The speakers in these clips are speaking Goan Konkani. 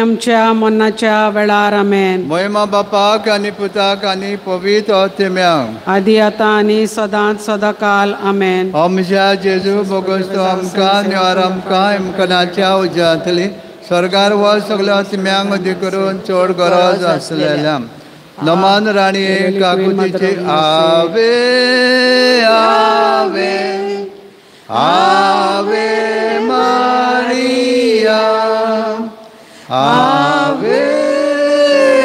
आमच्या मरणाच्या वेळार आमेन. महिमा बापाक आनी पुताक आनी पवित्र आत्म्याक, आदी आतां आनी सदांच सदांकाल आमेन. आमच्या जेजू भोगोस्तो आमकां निवार आमकां इमकनाच्या उज्यांतली स्वर्गार वच सगल्या आत्म्यांक मदीं करून चड गरज आसलेल्या नमान राणी काकुतीची आवे आवे आवे मारिया आवे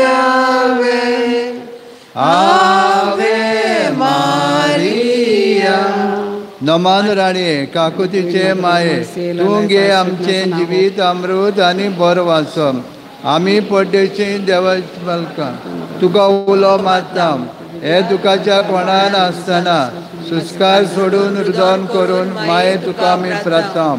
आवे आवे मारिया. नमान राणये काकुतीचे माये, तूं गे आमचें जिवीत अमृत आनी बरो वाचो. आमी परदेशी देवा मालका तुका उलो मारता. हे दुखाच्या कोणान आसतना सुस्कार सोडून रुदन करून माये तुका आमी प्रार्थना.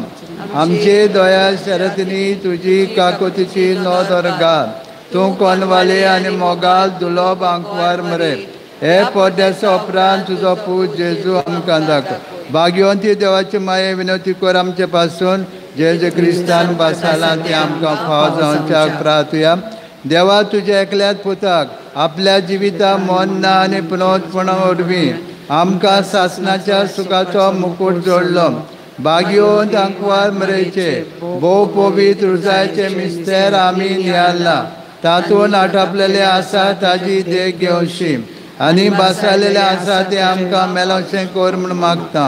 आमचे दया शरतीनी तुजी काकुतीची नदर घाल. तूं कोनवाले आनी मोगाल दुलोब आंकवार मरे. हे परदेसा उपरांत तुजो पूत जेजू आमकां दाखय. भाग्यवंती देवाची माये विनवती कर आमचे पासून जे जे क्रिस्तान बासाला ते आमकां फाव जावच्याक प्रार्थुया. देवा तुज्या एकल्याच पुताक आपल्या जिविता मन ना आनी पुनोत्पणा वरवीं आमकां सासनाच्या सुखाचो मुकूट जोडलो. भाग्यवंत आंकवार मरेचे भोव पवित्र रुजायचे मिस्तेर आमी नियाळला. तातूंत आटापलेले आसा ताजी देख घेवशी आनी बासालेले आसा ते आमकां मेलोवचें कर म्हूण मागता.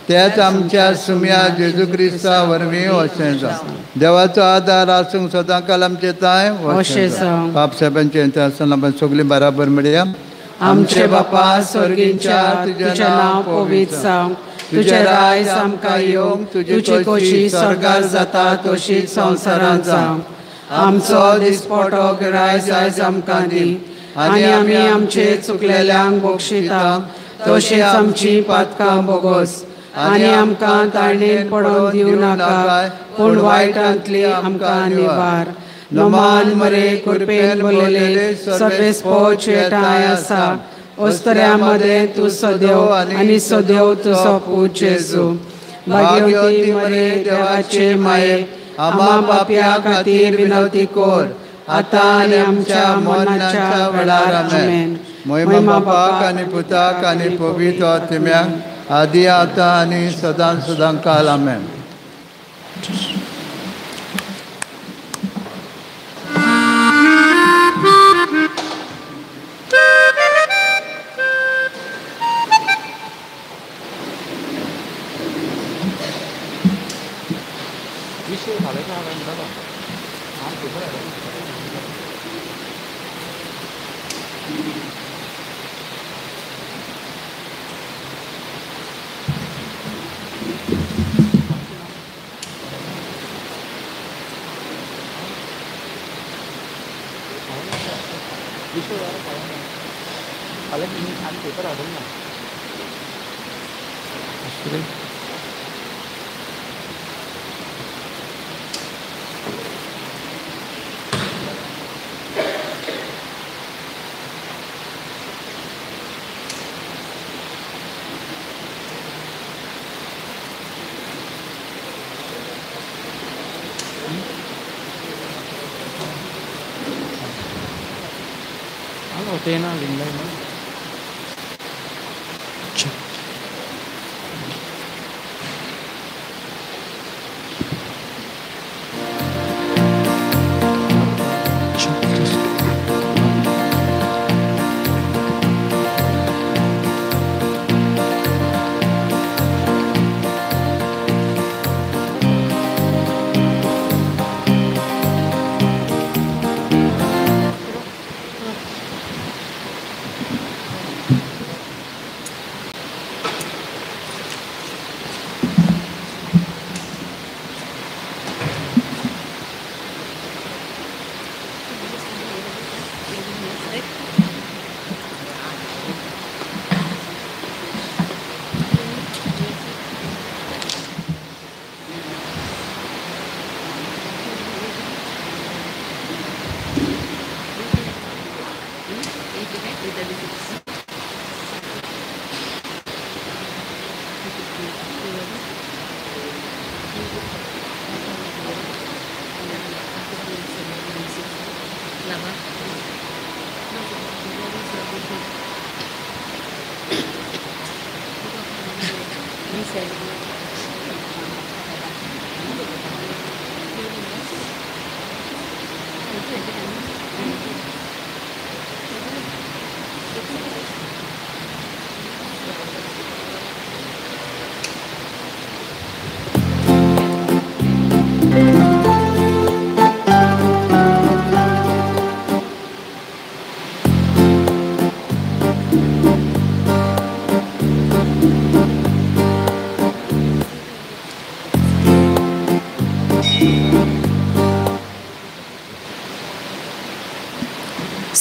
तेच आमच्या सुम्या जेजू क्रिस्ता वरवीं अशें जावं. देवाचो आदार आसूंक सदांकाल आमचे ताय अशें जावं. बाप साहेबांचें आसतना आपण सगळीं बराबर मेळया. आमचे बापा स्वर्गींच्या, तुजें नांव पवित्र जावं, तुजें राज आमकां येवं, तुजी खोशी स्वर्गार जाता तशीच संवसारांत जावं. आमचो दिसपटो गिरायस आयज आमकां दी आनी आमी आमचे चुकलेल्यांक बक्षिता तशीच आमची पातकां बोगोस आनी आमकां ताळणेन पडोवन दिवं नाका, पूण वायटांतली आमकां निवार. नमान मरे कृपेन भरलेले सर्वेस्पोच ठांय आसा. ओस्तऱ्या मदें तूं सदैव आनी सदैव तुजो पूत जेजू. भाग्यवती मरे देवाचे माये, आम्हा पापया खातीर विनवती कर आतां आनी आमच्या मरणाच्या वेळार आमेन. महिमा बापाक आनी पुताक आनी पवित्र आत्म्याक, आदी आतां आनी सदां सदां काल आमेन.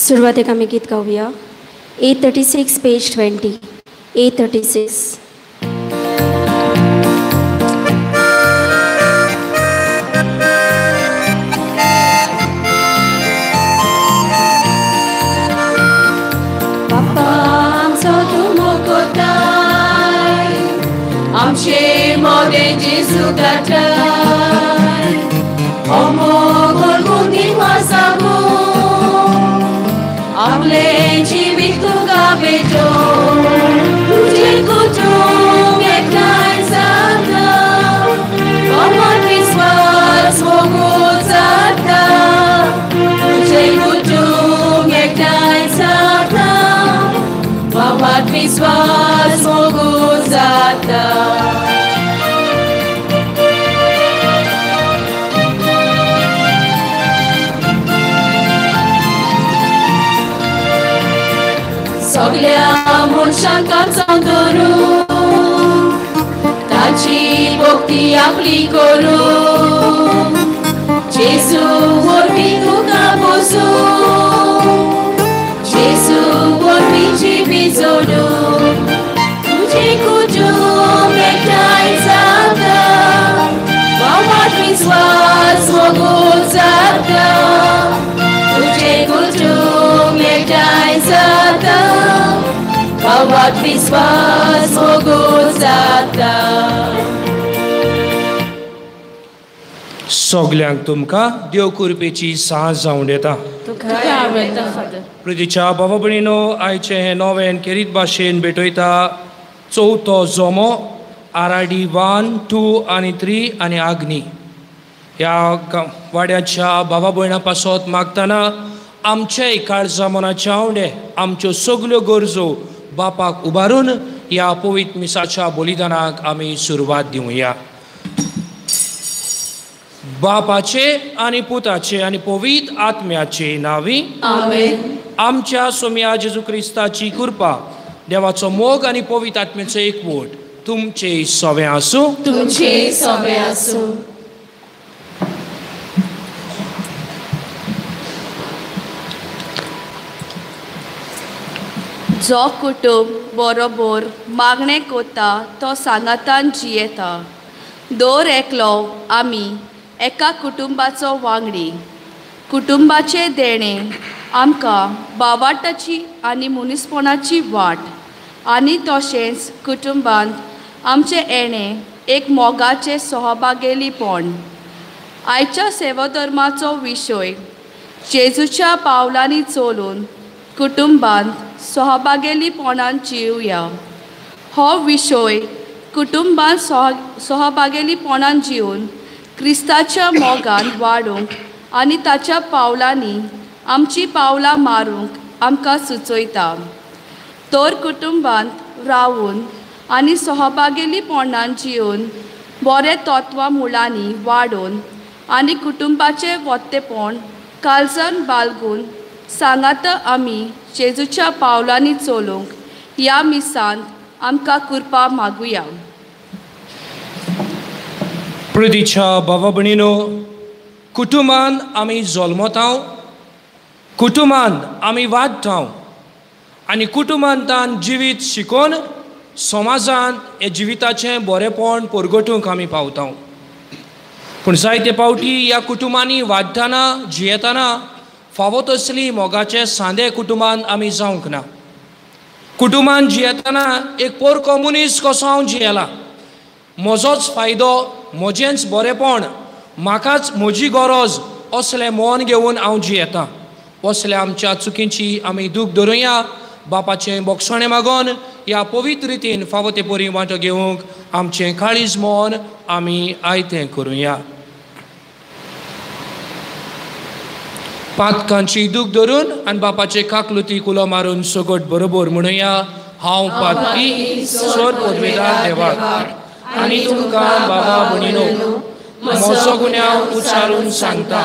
सुरवातेक आमी गीत गावया 836 पेज 20 836. बापा आमचो तूं मोगोताय आमचे मोदें जेजू गाठाय हो मोग वासागो आपले जिवीत तुका भेटो तुजें कुटुंब एकठांय जाता बाबान विस्वास मोगो जाता तुजें कुटुंब एकठांय जाता बाबान विस्वास मोगो जाता. सगल्या मनशांक धरून ताची भक्ती आपली करून जेजू वरवीं तुका बसूं जेजू वरवीं जिवीत जोडूं तुजें कुटुंब एकठांय जाता बाबात विस्वास मोगो जाता तुजें कुटुंब एकठांय जाता बाबात विस्वास मोगो जाता. सगल्यांक तुमकां देव कृपेची साहस जावन येता. प्रितीच्या बाबा भयणीनो, आयचें हें नवें खेरीत भाशेन भेटयता चवथो जोमो आराडी 1, 2 आनी 3 आनी आग्नी ह्या वाड्याच्या बाबा भयणां पासत मागतना आमचे काळजा मनाचे आवडे आमच्यो सगल्यो गरजो बापाक उबारून ह्या पवित्र मिसाच्या बलिदानाक आमी सुरवात दिवया. बापाचे आनी पुताचे आनी पवित्र आत्म्याचे नांवी आमेन. आमच्या सोम्या जेजू क्रिस्ताची कृपा, देवाचो मोग आनी पवित्र आत्म्याचो एकवट तुमचे सवे आसूं. तुमचे सवे आसूं. जो कुटुंब बरोबर मागणें कोता तो सांगातान जियेता. दर एकलो आमी एका कुटुंबाचो वांगडी. कुटुंबाचें देणें आमकां बावाटाची आनी मनीसपणाची वाट आनी तशेंच कुटुंबांत आमचें येणें एक मोगाचें सहभागेलीपण. आयच्या सेवाधर्माचो विशय जेजूच्या पावलांनी चलून कुटुंबांत सहभागेलीपणान जिवया. हो विशय कुटुंबांत सहभागेलीपणान जिवन क्रिस्ताच्या मोगान वाडूंक आनी ताच्या पावलांनी आमची पावलां मारूंक आमकां सुचयता. तर कुटुंबांत रावून आनी सहभागेलीपणान जिवन बरें तत्वां मुळांनी वाडोवन आनी कुटुंबाचें वत्तेपण काळजान बाळगून सांगात आमी जेजूच्या पावलांनी चलूंक ह्या मिसांत आमकां कृपा मागुया. प्रितीच्या बाबा भयणीनो, कुटुंबान आमी जल्मताव, कुटुंबान आमी वाडटाव आनी कुटुंबांतान जिवीत शिकोवन समाजांत हे जिविताचें बरेपण परगटूंक आमी पावता. पूण जायते पावटी ह्या कुटुंबांनी वाडटना जियेतना फावो तसली मोगाचे सांदे कुटुंबान आमी जावंक ना. कुटुंबान जियेतना एक पोरको मनीस कसो हांव जियेला, म्हजोच फायदो, म्हजेंच बरेपण, म्हाकाच म्हजी गरज असलें मन घेवन हांव जियेतां. वसल्या आमच्या चुकींची आमी दूख धरुया. बापाचें बोगसणें मागोन ह्या पवित्र रितीन फावो ते परी वांटो घेवंक आमचें काळीज मन आमी आयतें करुया. पातकांची दूख धरून आनी बापाचे काकलुती कुलो मारून सगट बरोबर म्हणुया, हांव पातकी सर पदवेदार देवाक आनी तुमकां बाबा भयणीनो म्हजो गुन्यांव उच्चारून सांगता,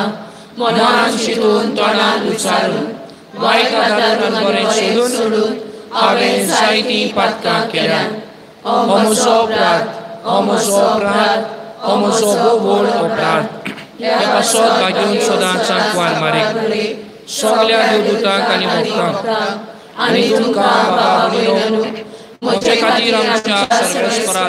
मनान चिंतून तोंडान उच्चारून वायट आदारून बरें सोडून हांवें जायतीं पातकां केल्यात. हो म्हजो अपराध, हो म्हजो अपराध, हो म्हजो भोव व्हड अपराध. ह्या पासत भाग्यून सदांच सांकवार मारीक सगल्या देवदूतांक आनी भक्तांक आनी तुमकां बाबा भयणीनो म्हजे खातीर आमच्या सर्वेस्परा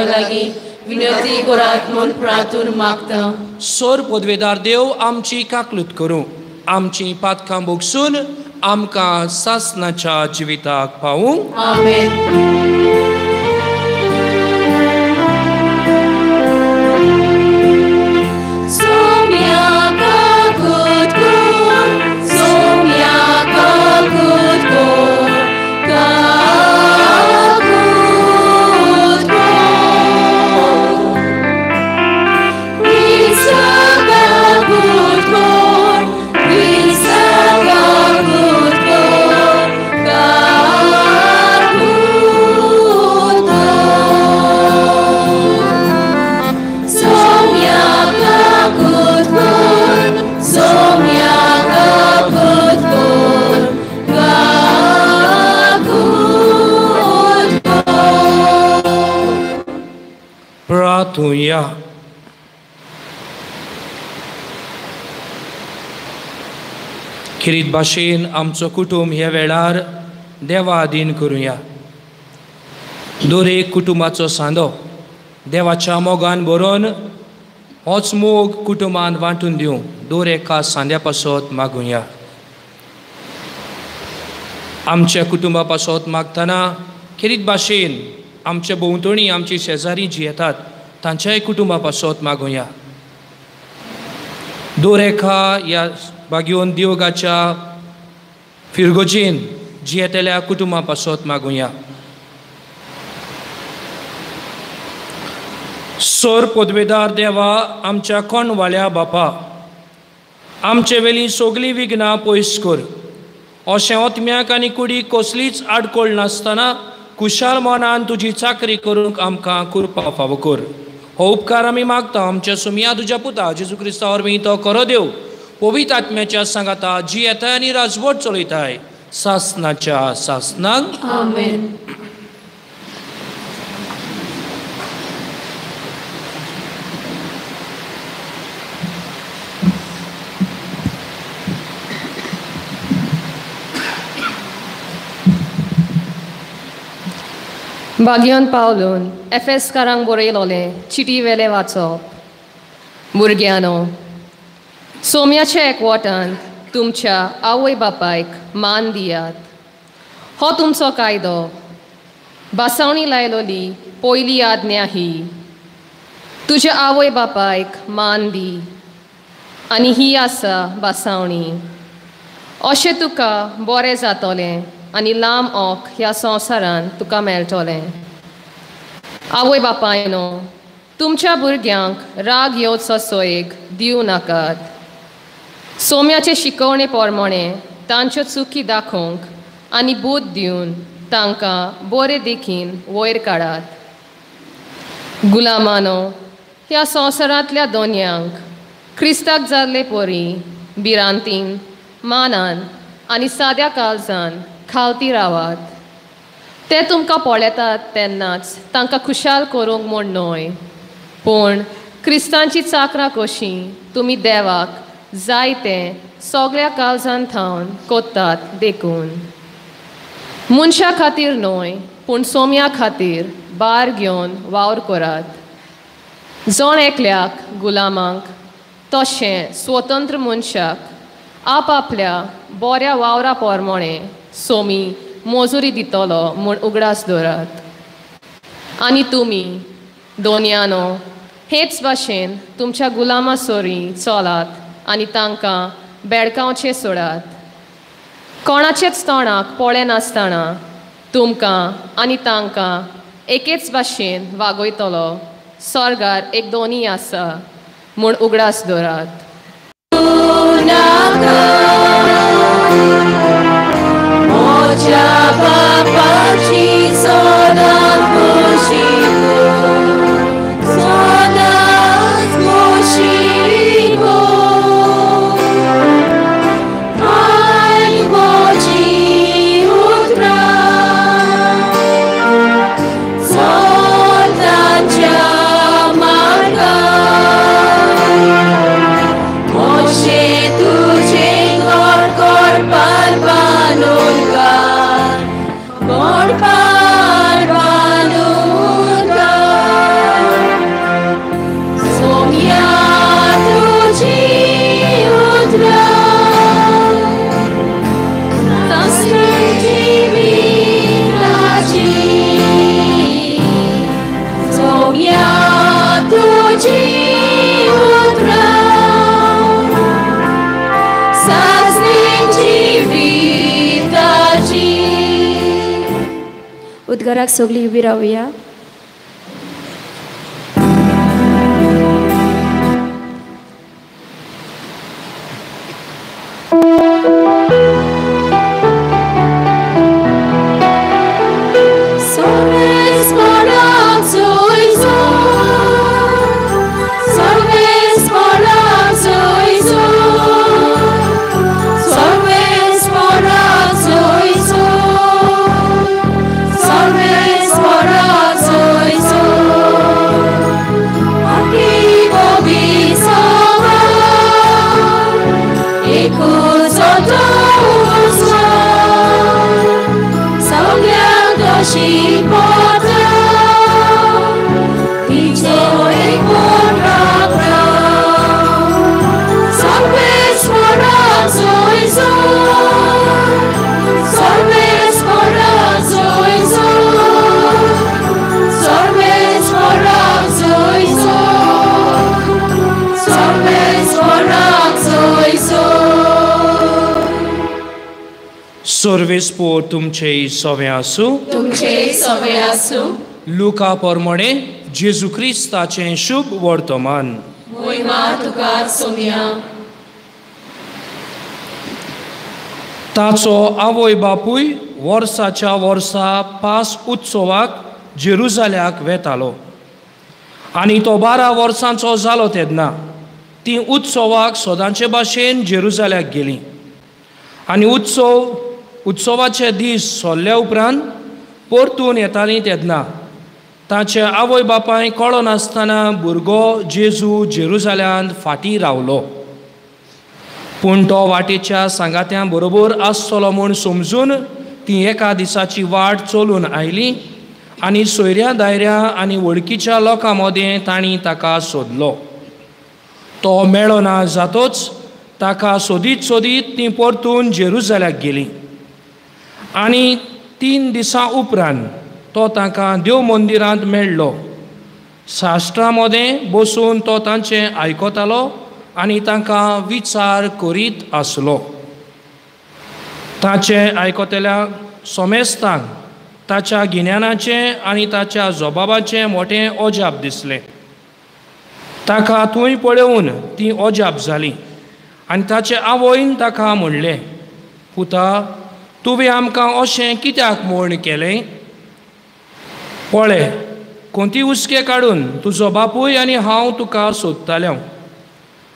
लागीं विनंती करात म्हूण प्रार्थून मागता. सर पदवेदार देव आमची काकलूत करूं, आमची पातकां भोगसून आमकां सासनाच्या जिविताक पावूं. आमेन. प्रार्थुया. खेरीत भाशेन आमचो कुटुंब ह्या वेळार देवा अधीन करुया. दर एक कुटुंबाचो सांदो देवाच्या मोगान भरोन होच मोग कुटुंबान वांटून दिवं दर एका सांद्या पासत मागुया. आमच्या कुटुंबा पासत मागतना खेरीत भाशेन आमच्या भोंवतणी आमची शेजारी जी येतात तांच्याय कुटुंबा पासत मागुया. दर एका ह्या बागयोन देवगाच्या फिरगोजीन जी येतल्या कुटुंबा पासत मागुया. सर पदवेदार देवा आमच्या कोणवाल्या बापा, आमचे वेली सगळीं विघ्नां पयस कर. अशें ओतम्याक आनी कुडीक कसलीच आडखळ नासतना कुशाल मनान तुजी चाकरी करूंक आमकां कुरपा फावो कर. हो उपकार आमी मागता आमच्या सुमया तुज्या पुता जेजू क्रिस्ता वरवीं तो करो देव पवित्र आत्म्याच्या सांगाता जी येताय आनी राजवट चलयताय सासनाच्या सासनाक. आमेन. बागयोन पावलून एफएसकारांक बरयलोलें चिटी वेलें वाचप. भुरग्यांनो, सोम्याच्या एकवटान तुमच्या आवय बापायक मान दियात. हो तुमचो कायदो. बासावणी लायलोली पयली आज्ञा ही, तुज्या आवय बापायक मान दी आनी ही आसा बासावणी. अशें तुका बरें जातलें आनी लांब ओक ह्या संवसारान तुका मेळटलें. आवय बापायनो, तुमच्या भुरग्यांक राग येवचो सोयेक दिवं नाकात. सोम्याचे शिकवणे प्रमाणे तांच्यो चुकी दाखोवंक आनी बूद दिवन तांकां बरे देखीन वयर काडात. गुलामानो, ह्या संवसारांतल्या दोनयांक क्रिस्ताक जाल्ले परी भिरांतीन, मानान आनी साद्या काळजान खालती रावात. ते तुमकां पळयतात तेन्नाच तांकां खुशाल करूंक म्हूण न्हय, पूण क्रिस्तांची चाकरां कशीं तुमी देवाक जाय तें सगळ्या काळजान थावन कोत्तात देखून. मनशा खातीर न्हय, पूण सोम्या खातीर बार घेवन वावर करात. जण एकल्याक गुलामांक तशें स्वतंत्र मनशाक आपआपल्या बऱ्या वावरा प्रमाणे सोमी मजुरी दितलो म्हूण उगडास दवरात. आनी तुमी दोनयानो हेच भाशेन तुमच्या गुलामा सरी चलात आनी तांकां बेडकावचें सोडात. कोणाचेच तोंडाक पळयनासतना तुमकां आनी तांकां एकेच भाशेन वागयतलो स्वर्गार एक दोनी आसा म्हूण उगडास दवरात. उद्गाराक सगळीं उबी रावया. सर्वेस्पोर तुमचे सवे आसूं. तुमचे सवे आसूं. लुका प्रमाणे जेजू क्रिस्ताचें शुभ वर्तमान. मोहिमा तुका सोम्या. ताचो आवय बापूय वर्साच्या वर्सा पास उत्सवाक जेरुजाल्याक वेतालो आनी तो 12 वर्सांचो जालो तेन्ना ती उत्सवाक सदांचे भाशेन जेरुजाल्याक गेली आनी उत्सवाचे दीस सोल्ल्या उपरांत परतून येतालीं तेन्ना ताचे आवय बापाय कळनासतना भुरगो जेजू जेरुजाल्यांत फाटीं रावलो. पूण तो वाटेच्या सांगात्यां बरोबर आसतलो म्हूण समजून ती एका दिसाची वाट चलून आयली आनी सोयऱ्या दायऱ्या आनी वळखीच्या लोकां मदें तांणी ताका सोदलो. तो मेळो ना जातोच ताका सोदीत सोदीत ती परतून जेरुजाल्याक गेली आनी 3 दिसां उपरांत तो तांकां देव मंदिरांत मेळ्ळो. शास्त्रां मदें बसून तो तांचें आयकतालो आनी तांकां विचार करीत आसलो. ताचें आयकतल्या समेस्तांक ताच्या गिन्यानाचें आनी ताच्या जबाबाचें मोटें अजाप दिसलें. ताका थंय पळोवन ती अजाप जाली आनी ताचे आवयन ताका म्हणलें, पुता, तुवें आमकां अशें कित्याक म्हूण केलें? पळय, कोणती हुस्के काडून तुजो बापूय आनी हांव तुका सोदतालें.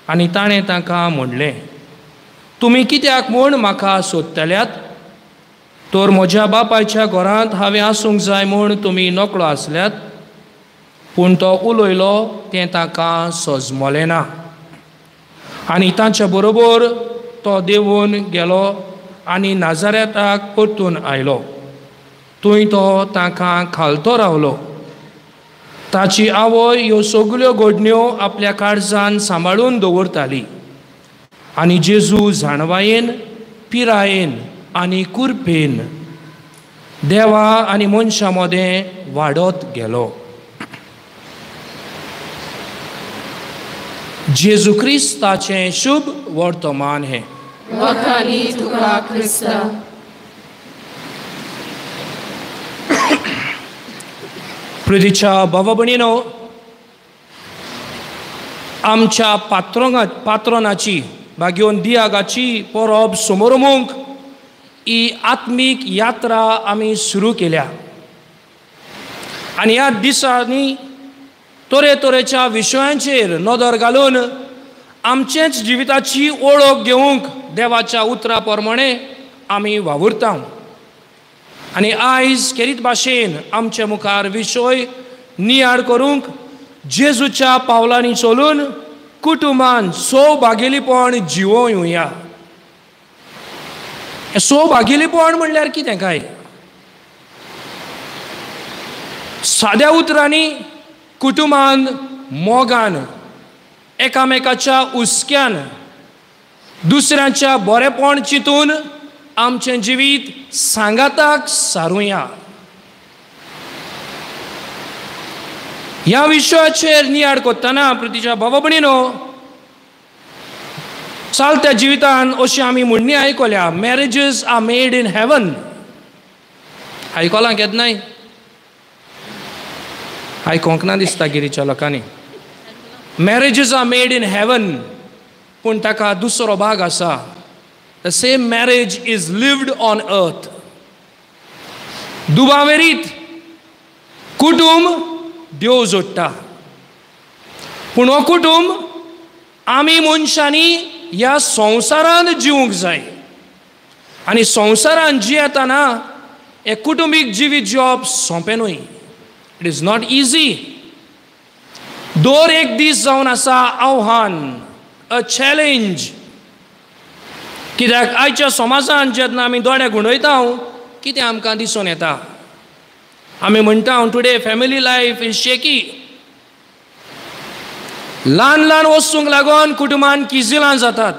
आनी ताणें तांकां म्हणलें, तुमी कित्याक म्हूण म्हाका सोदतल्यात? तर म्हज्या बापायच्या घरांत हांवें आसूंक जाय म्हूण तुमी नकळो आसल्यात. पूण तो उलयलो तें तांकां सजमलें ना आनी तांच्या बरोबर तो देंवून गेलो आनी नाजारेताक परतून आयलो. थंय तो तांकां खालतो रावलो. ताची आवय ह्यो सगल्यो घडण्यो आपल्या काळजान सांबाळून दवरताली आनी जेजू जाणवायेन, पिरायेन आनी कुरपेन देवा आनी मनशां मदें वाडत गेलो. जेजू क्रिस्ताचें शुभ वर्तमान हें. वखानी तुका क्रिस्ता. प्रितीच्या भावा भयणीनो, आमच्या पात्रोनाची भाग्योन दियागाची परब समोरमूंक ही आत्मीक यात्रा आमी सुरू केल्या आनी ह्या दिसांनी तरेतरेच्या विशयांचेर नदर घालून आमचेच जिविताची ओळख घेवंक देवाच्या उतरा प्रमाणे आमी वावुरता. आनी आयज खेरीत भाशेन आमचे मुखार विशय नियाळ करूंक जेजूच्या पावलांनी चलून कुटुंबान सौभागेलीपण जिवोवया. सौभागेलीपण म्हणल्यार कितें काय? साद्या उतरांनी कुटुंबान मोगान एकामेकाच्या हुस्क्यान दुसऱ्यांच्या बरेपण चिंतून आमचें जिवीत सांगाताक सारुया. ह्या विशयाचेर नियाळ करतना प्रितीच्या भावा भयणीनो, चालत्या जिवितान अशी आमी म्हणणी आयकल्या, marriages are made in heaven. आयकलां केन्नाय? आयकोंक ना दिसता गिरीच्या लोकांनी. Marriages are made in heaven, पूण ताका दुसरो भाग आसा, the same marriage is lived on earth. दुबावेरीत कुटुंब देव जोडटा, पूण हो कुटुंब आमी मनशांनी ह्या संवसारांत जिवंक जाय. आनी संवसारांत जियेतना हें कुटुंबीक जिवीत जिवप सोंपें न्हय. It is not easy. दर एक दीस जावन आसा आव्हान, अ चॅलेंज. कित्याक आयच्या समाजान जेन्ना आमी दोळे गुंडयता कितें आमकां दिसून येता? आमी म्हणटा today family life is shaky. ल्हान ल्हान वस्तूंक लागून कुटुंबान किजिलां जातात.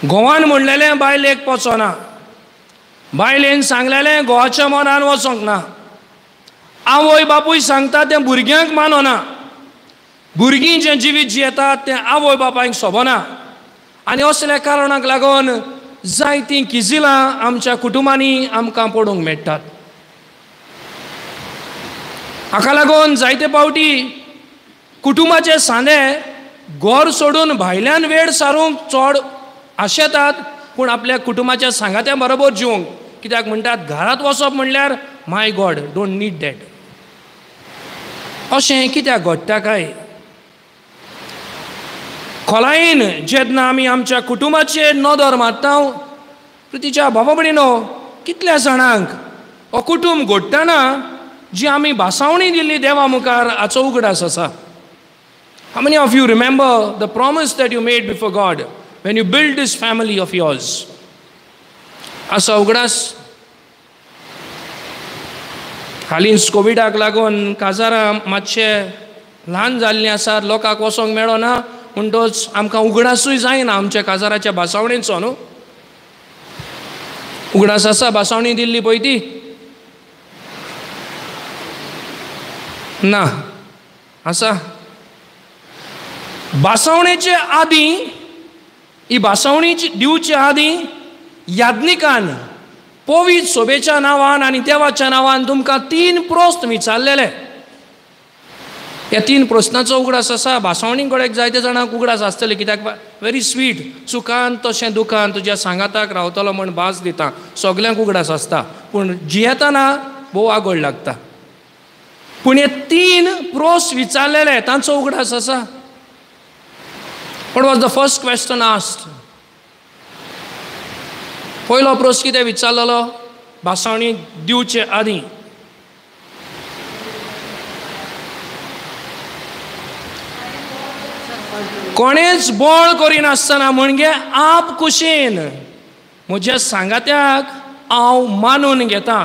घोवान म्हणलेलें बायलेक पचना, बायलेन सांगलेलें घोवाच्या मनान वचोंक ना, आवय बापूय सांगता तें भुरग्यांक मानना, भुरगीं जें जिवीत जियेतात तें आवय बापायक सोबना. आनी असल्या कारणाक लागून जायतीं किजिलां आमच्या कुटुंबांनी आमकां पडूंक मेळटात. हाका लागून जायते फावटी कुटुंबाचे सांदे घर सोडून भायल्यान वेळ सारूंक चड आशेतात, पूण आपल्या कुटुंबाच्या सांगात्या बरोबर जिवंक. कित्याक म्हणटात घरांत वचप म्हणल्यार my God don't need that. अशें कित्याक घडटा काय? खोलायेन जेन्ना आमी आमच्या कुटुंबाचेर नदर मारता, प्रितीच्या भावा भयणीनो, कितल्या जाणांक हो कुटुंब घडटना जी आमी भासावणी दिल्ली देवा मुखार हाचो उगडास आसा? How many of you remember the promise that you made before God when you built this family of yours? आसा उगडास? हालींच कोविडाक लागून काजारां मातशे ल्हान जाल्लीं आसात, लोकांक वचोंक मेळना, म्हणटच आमकां उगडासूय जायना आमच्या काजाराच्या भासावणेचो. न्हू उगडास आसा भासावणी दिल्ली पळय ती? ना आसा. भासावणेचे आदीं, ही भासावणी दिवचे आदीं याज्ञिकान पवित्र सोबेच्या नांवान आनी देवाच्या नांवान तुमकां 3 प्रस्न विचारलेले. ह्या 3 प्रस्नाचो उगडास आसा. भासावणी कडेन जायते जाणांक उगडास आसतले, कित्याक व्हेरी स्वीट, सुखान तशें दुखान तुज्या सांगाताक रावतलो म्हण भास दिता, सगल्यांक उगडास आसता, पूण जियेतना भोव आगोळ लागता. पूण हे 3 प्रस्न विचारलेले तांचो उगडास आसा. What was the first question asked? पयलो प्रस्न कितें विचारलेलो भासावणी दिवचे आदीं? कोणेच बळ करिनासतना, म्हणजे आप कुशीन म्हज्या सांगात्याक हांव मानून घेता.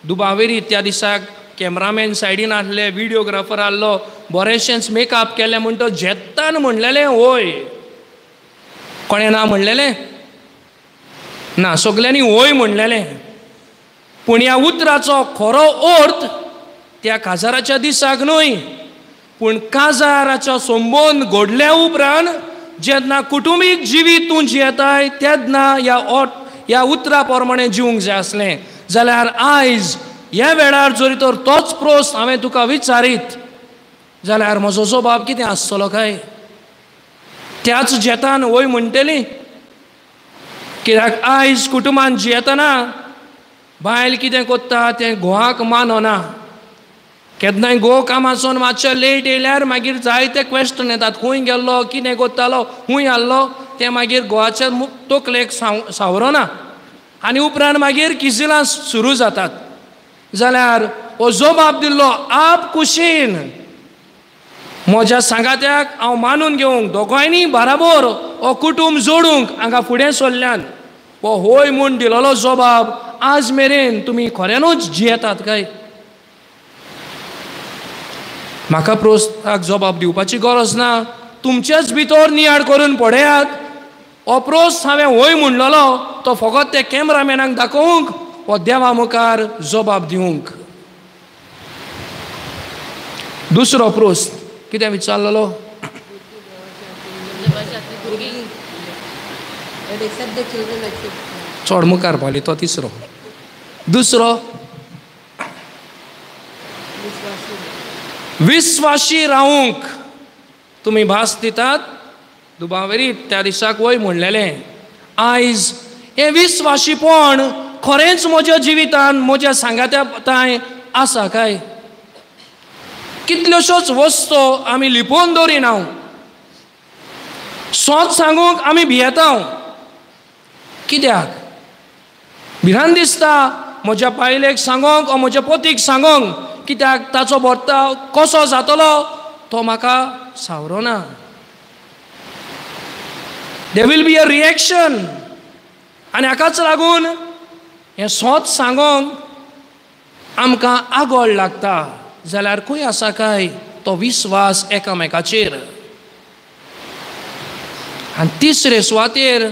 दुबावेरी त्या दिसाक कॅमरामॅन सायडीन आसले, व्हिडियोग्राफर आहलो, बरेंशेंच मेकअप केलें, म्हण तो झेत्तान म्हणलेलें वय. कोणें ना म्हणलेलें? ना, सगल्यांनी वय म्हणलेलें. पूण ह्या उतराचो खरो अर्थ त्या काजाराच्या दिसाक न्हय, पूण काजाराचो संबंद घडल्या उपरांत जेन्ना कुटुंबीक जिवीत तूं जियेताय तेन्ना ह्या उतरा प्रमाणें जिवंक जाय आसलें. जाल्यार आयज ह्या वेळार जरी तर तोच प्रस्न हांवें तुका विचारीत जाल्यार म्हजो जबाब कितें आसतलो काय? त्याच जेतान वय म्हणटली. कित्याक आयज कुटुंबान जियेतना बायल कितें कोत्ता तें घोवाक मानना. केन्नाय घोव कामासून मातशें लेट येयल्यार मागीर जायते क्वेश्चन येतात, खूंय गेल्लो, कितें कोत्तालो, खूंय आहलो, तें मागीर घोवाच्या तकलेक सावरना आनी उपरांत मागीर किजिलां सुरू जातात. जाल्यार हो जबाब दिल्लो आप कुशीन म्हज्या सांगात्याक हांव मानून घेवंक, दोगांयनी बराबर हो कुटूंब जोडूंक हांगा फुडें सरल्यान हो होय म्हूण दिलेलो जबाब आज मेरेन तुमी खऱ्यानूच जियेतात काय? म्हाका प्रस्नाक जबाब दिवपाची गरज ना, तुमचेच भितर नियाळ करून पळयात. हो प्रस्न हांवें होय म्हणलेलो तो फकत ते कॅमेरामॅनाक दाखोवंक हो देवा मुखार जबाब दिवंक. दुसरो प्रस्न कितें विचारलेलो? चड मुखार पावली तो तिसरो. दुसरो, विस्वाशी रावूंक तुमी भास दितात दुबावेरीत त्या दिसाक वय म्हणलेलें. आयज हें विस्वाशीपण खरेंच म्हज्या जिवितान म्हज्या सांगात्या तांय आसा काय? कितल्योश्योच वस्तू आमी लिपोवन दवरिना, सोच सांगूंक आमी भियेता. कित्याक भिरांत दिसता म्हज्या बायलेक सांगोंक ओ म्हज्या पोतीक सांगोंक, कित्याक ताचो बर्ताव कसो जातलो तो म्हाका सावरना. There will be a reaction. आनी हाकाच लागून हें सोच सांगोंक आमकां आगोळ लागता. जाल्यार खंय आसा काय तो विस्वास एकामेकाचेर? आनी तिसरे सुवातेर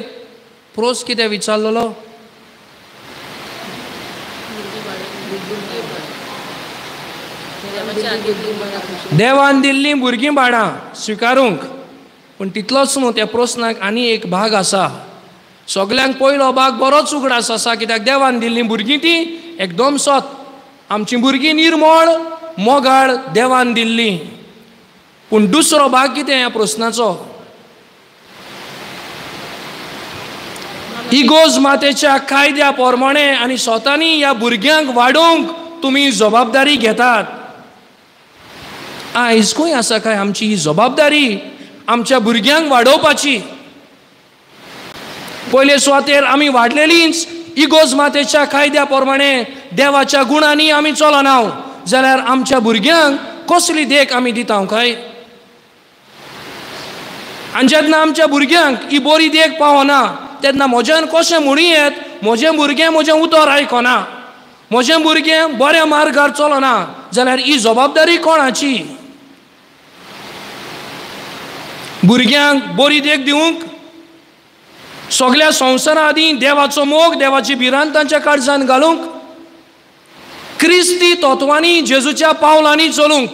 प्रोस कितें विचारलेलो? देवान दिल्लीं भुरगीं बाळां स्विकारूंक. पूण तितलोच न्हू, त्या प्रस्नाक आनी एक भाग आसा. सगल्यांक पयलो भाग बरोच उगडास आसा, कित्याक देवान दिल्लीं भुरगीं तीं एकदम सत, आमचीं भुरगीं निर्मळ मोगाळ देवान दिल्लीं. पूण दुसरो भाग कितें ह्या प्रस्नाचो? इगोज मातेच्या कायद्या प्रमाणे आनी स्वतानी ह्या भुरग्यांक वाडोवंक तुमी जबाबदारी घेतात. आयज खंय आसा काय आमची ही जबाबदारी आमच्या भुरग्यांक वाडोवपाची? पयले सुवातेर आमी वाडलेलींच इगोज मातेच्या कायद्या प्रमाणे देवाच्या गुणांनी आमी चलना जाल्यार आमच्या भुरग्यांक कसली देख आमी दिता काय? आनी जेन्ना आमच्या भुरग्यांक ही बरी देख पावना तेन्ना म्हज्यान कशें म्हणूं येत म्हजें भुरगें म्हजें उतर आयकना, म्हजें भुरगें बऱ्या मार्गार चलना, जाल्यार ही जबाबदारी कोणाची? भुरग्यांक बरी देख दिवंक सगल्या संवसारा आदीं देवाचो मोग, देवाची भिरांत तांच्या काळजान घालूंक, क्रिस्ती तत्वांनी जेजूच्या पावलांनी चलूंक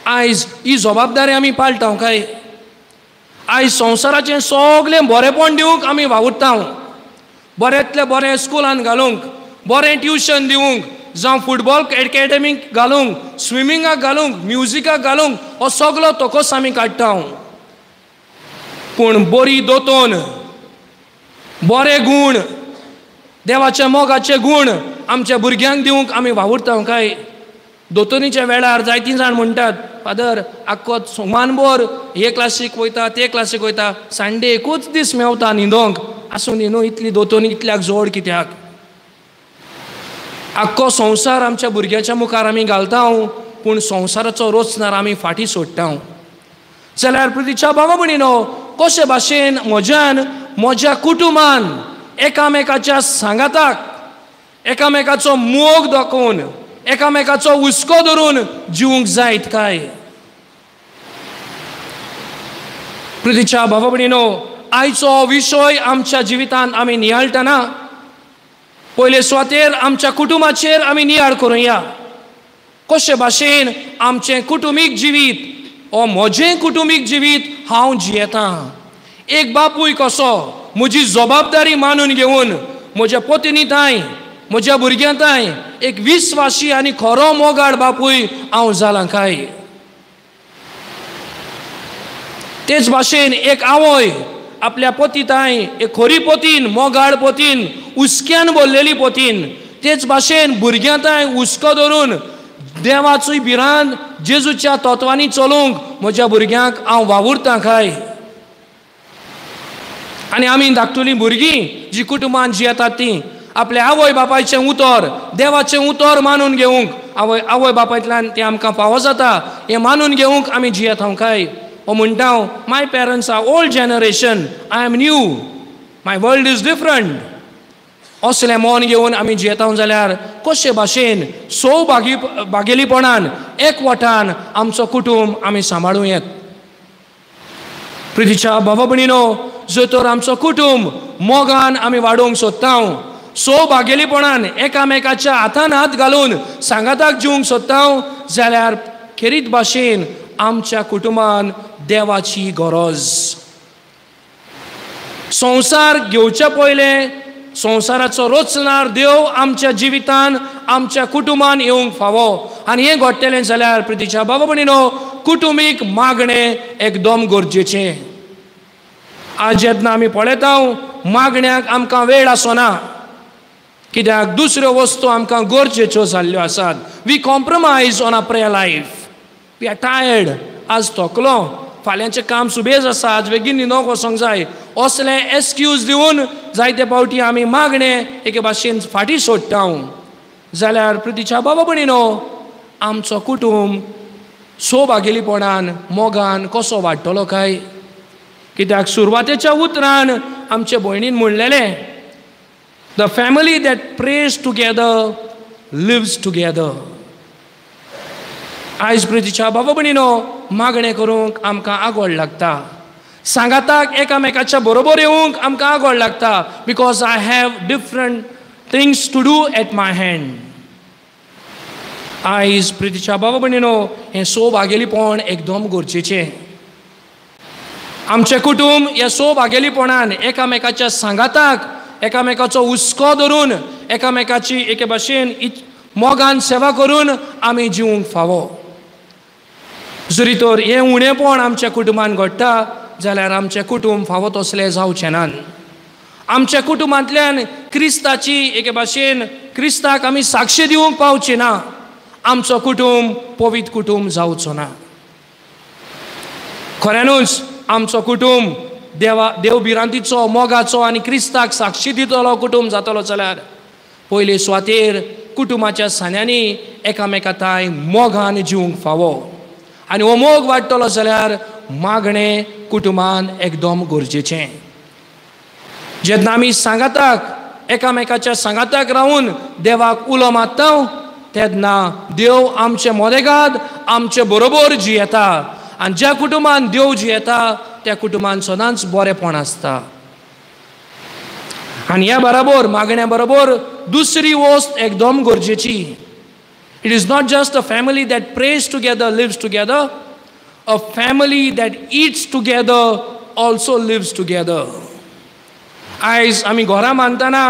आयज ही जबाबदारी आमी पाळटा काय? आयज संवसाराचें सगळें बरेंपण दिवंक आमी वावुरता, बऱ्यांतलें बरें स्कुलान घालूंक, बरें ट्युशन दिवंक, जावं फुटबॉल एकेडमीक घालूंक, स्विमिंगाक घालूंक, म्युजिकाक घालूंक, हो सगलो तोकोस आमी काडटा. पूण बरी दोतोन, बरे गूण, देवाच्या मोगाचे गूण आमच्या भुरग्यांक दिवंक आमी वावुरता काय? दोतोनीच्या वेळार जायतीं जाण म्हणटात, फादर आख्खो सुमानभर हे क्लासीक वयता ते क्लासीक वयता, संडे एकूच दीस मेवता न्हिदोंक, आसूं न्ही न्हू इतली दोतोनी इतल्याक जोड कित्याक? आख्खो संवसार आमच्या भुरग्याच्या मुखार आमी घालता, पूण संवसाराचो रोचणार आमी फाटीं सोडटा. जाल्यार प्रितीच्या भावा भयणीनो, कशे भाशेन म्हज्यान म्हज्या कुटुंबान एकामेकाच्या सांगाताक एकामेकाचो मोग दाखोवन एकामेकाचो हुस्को धरून जिवंक जायत काय? प्रितीच्या भावा भयणीनो, आयचो विशय आमच्या जिवितांत आमी नियाळटना पयले सुवातेर आमच्या कुटुंबाचेर आमी नियाळ करुया. कशे भाशेन आमचें कुटुंबीक जिवीत ओ म्हजें कुटुंबीक जिवीत हांव जियेतां. एक बापूय कसो म्हजी जबाबदारी मानून घेवन म्हज्या पत्नी तांय म्हज्या भुरग्यां तांय एक विस्वासी आनी खरो मोगाळ बापूय हांव जालां काय. तेच भाशेन एक आवय आपल्या पती तांय एक खरी पतीन मोगाळ पतीन हुस्क्यान भरलेली पतीन, तेच भाशेन भुरग्यां तांय हुस्को धरून देवाचोय भिरांत जेजूच्या तत्वांनी चलूंक म्हज्या भुरग्यांक हांव वावुरतां काय. आनी आमी धाकटुलीं भुरगीं जी कुटुंबान जियेतात तीं आपल्या आवय बापायचें उतर देवाचें उतर मानून घेवंक आवय बापायतल्यान तें आमकां फावो जाता हें मानून घेवंक आमी जियेता काय. ओ म्हणटा हांव my parents are old generation, I am new, my world is different. असलें मन घेवन आमी जियेता जाल्यार कशे भाशेन सो भागेलीपणान एकवटान आमचो कुटूंब आमी सांबाळूं येत. प्रितीच्या बाबा भयणीनो, जर तर आमचो कुटूंब मोगान आमी वाडोवंक सोदता, सो भागेलीपणान एकामेकाच्या हातान हात घालून सांगाताक जिवंक सोदता जाल्यार खेरीत भाशेन आमच्या कुटुंबान देवाची गरज. संवसार घेवच्या पयलें संवसाराचो रचणार देव आमच्या जिवितान आमच्या कुटुंबान येवंक फावो. आनी हें घडटलें जाल्यार प्रितीच्या बाबा भयणीनो कुटुंबीक मागणें एकदम गरजेचें. आज जेन्ना आमी पळयता मागण्याक आमकां वेळ आसना, कित्याक दुसऱ्यो वस्तू आमकां गरजेच्यो जाल्ल्यो आसात. We compromise on a prayer life, we are tired, आज थकलो, फाल्यांचें काम सुबेज आसा, आज बेगीन न्हिदोंक वचोंक जाय, असले एक्सक्यूज दिवन जायते फावटी आमी मागणें एके भाशेन फाटीं सोडटा. जाल्यार प्रितीच्या बाबा भयणीनो आमचो कुटूंब सो भागेलीपणान मोगान कसो वाडटलो काय. कित्याक सुरवातेच्या उतरान आमचे भयणीन म्हणलेलें, the family that prays together lives together. आयज प्रितीच्या बाबा भयणीनो मागणें करूंक आमकां आगोळ लागता, सांगाताक एकामेकाच्या बरोबर येवंक आमकां आगोळ लागता, because I have different things to do at my hand. आयज प्रितीच्या बाबा भयणीनो हें सो भागेलीपण एकदम गरजेचें. आमचें कुटूंब ह्या सो भागेलीपणान एकामेकाच्या सांगाताक एकामेकाचो हुस्को धरून एकामेकाची एके भाशेन मोगान सेवा करून आमी जिवंक फावो. जरी तर हें उणेपण आमच्या कुटुंबान घडटा जाल्यार आमचें कुटूंब फावो तसलें जावचें ना. आमच्या कुटुंबांतल्यान क्रिस्ताची एके भाशेन क्रिस्ताक आमी साक्षी दिवंक पावची ना, आमचो कुटूंब पवित्र कुटूंब जावचो ना. खऱ्यानूच आमचो कुटूंब देवा देव भिरांतीचो मोगाचो आनी क्रिस्ताक साक्षी दितलो कुटूंब जातलो जाल्यार पयले सुवातेर कुटुंबाच्या सांन्यांनी एकामेका तांय मोगान जिवंक फावो. आनी हो मोग वाडटलो जाल्यार मागणें कुटुंबान एकदम गरजेचें. जेन्ना आमी सांगाताक एकामेकाच्या सांगाताक रावून देवाक उलो मारता तेन्ना देव आमचे मोदेगाद आमचे बरोबर जियेता. आनी ज्या कुटुंबान देव जियेता त्या कुटुंबान सदांच बरेंपण आसता. आनी ह्या बरोबर मागण्या बरोबर दुसरी वस्त एकदम गरजेची. It is not just a family that prays together lives together, a family that eats together also lives together. आयज आमी घरां बांदतना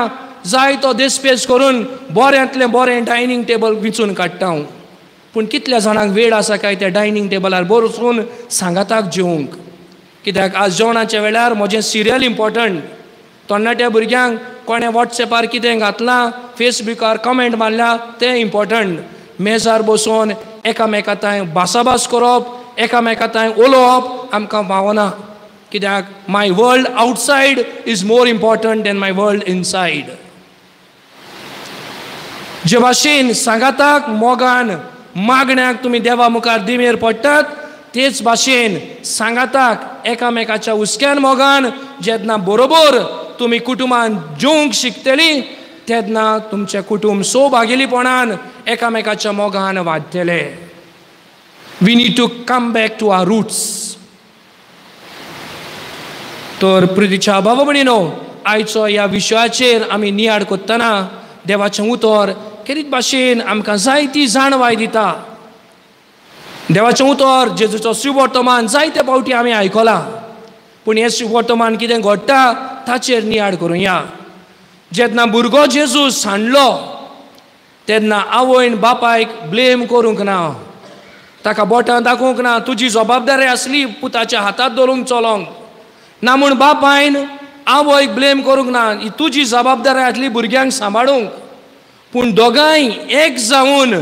जाय तो देसपेस करून बऱ्यांतलें बरें डायनींग टेबल विंचून काडटा, पूण कितल्या जाणांक वेळ आसा काय त्या डायनींग टेबलार बसून सांगाताक जेवंक. कित्याक आज जेवणाच्या वेळार म्हजें सिरियल इम्पॉर्टंट. तरणाट्या भुरग्यांक कोणें वॉट्सएपार कितें घातलां, फेसबुकार कमेंट मारल्या तें इम्पॉर्टंट. मेजार बसून एकामेका तांय भासाभास करप, एकामेका तांय उलोवप आमकां पावना. कित्याक my world outside is more important than my world inside. जे भाशेन सांगाताक मोगान मागण्याक तुमी देवा मुखार दिमेर पडटात तेच भाशेन सांगाताक एकामेकाच्या हुस्क्यान मोगान जेन्ना बरोबर तुमी कुटुंबान जेवंक शिकतली तेन्ना तुमचें कुटुंब सो भागेलीपणान एकामेकाच्या मोगान वाडटलें. We need to come back to our roots. तर प्रितीच्या बाबा भयणीनो आयचो ह्या विशयाचेर आमी नियाळ करतना देवाचें उतर खेरीत भाशेन आमकां जायती जाणवाय दिता. देवाचें उतर जेजूचो सुवर्तमान जायते फावटी आमी आयकलां, पूण हें सुवर्तमान कितें घडटा ताचेर नियाळ करुया. जेन्ना भुरगो जेजू सांडलो तेन्ना आवयन बापायक ब्लेम करूंक ना, ताका बोटां दाखोवंक ना, तुजी जबाबदारी आसली पुताच्या हातात धरूंक चलोंक ना म्हूण बापायन आवयक ब्लेम करूंक ना, ही तुजी जबाबदारी आसली भुरग्यांक सांबाळूंक. पूण दोगांय एक जावन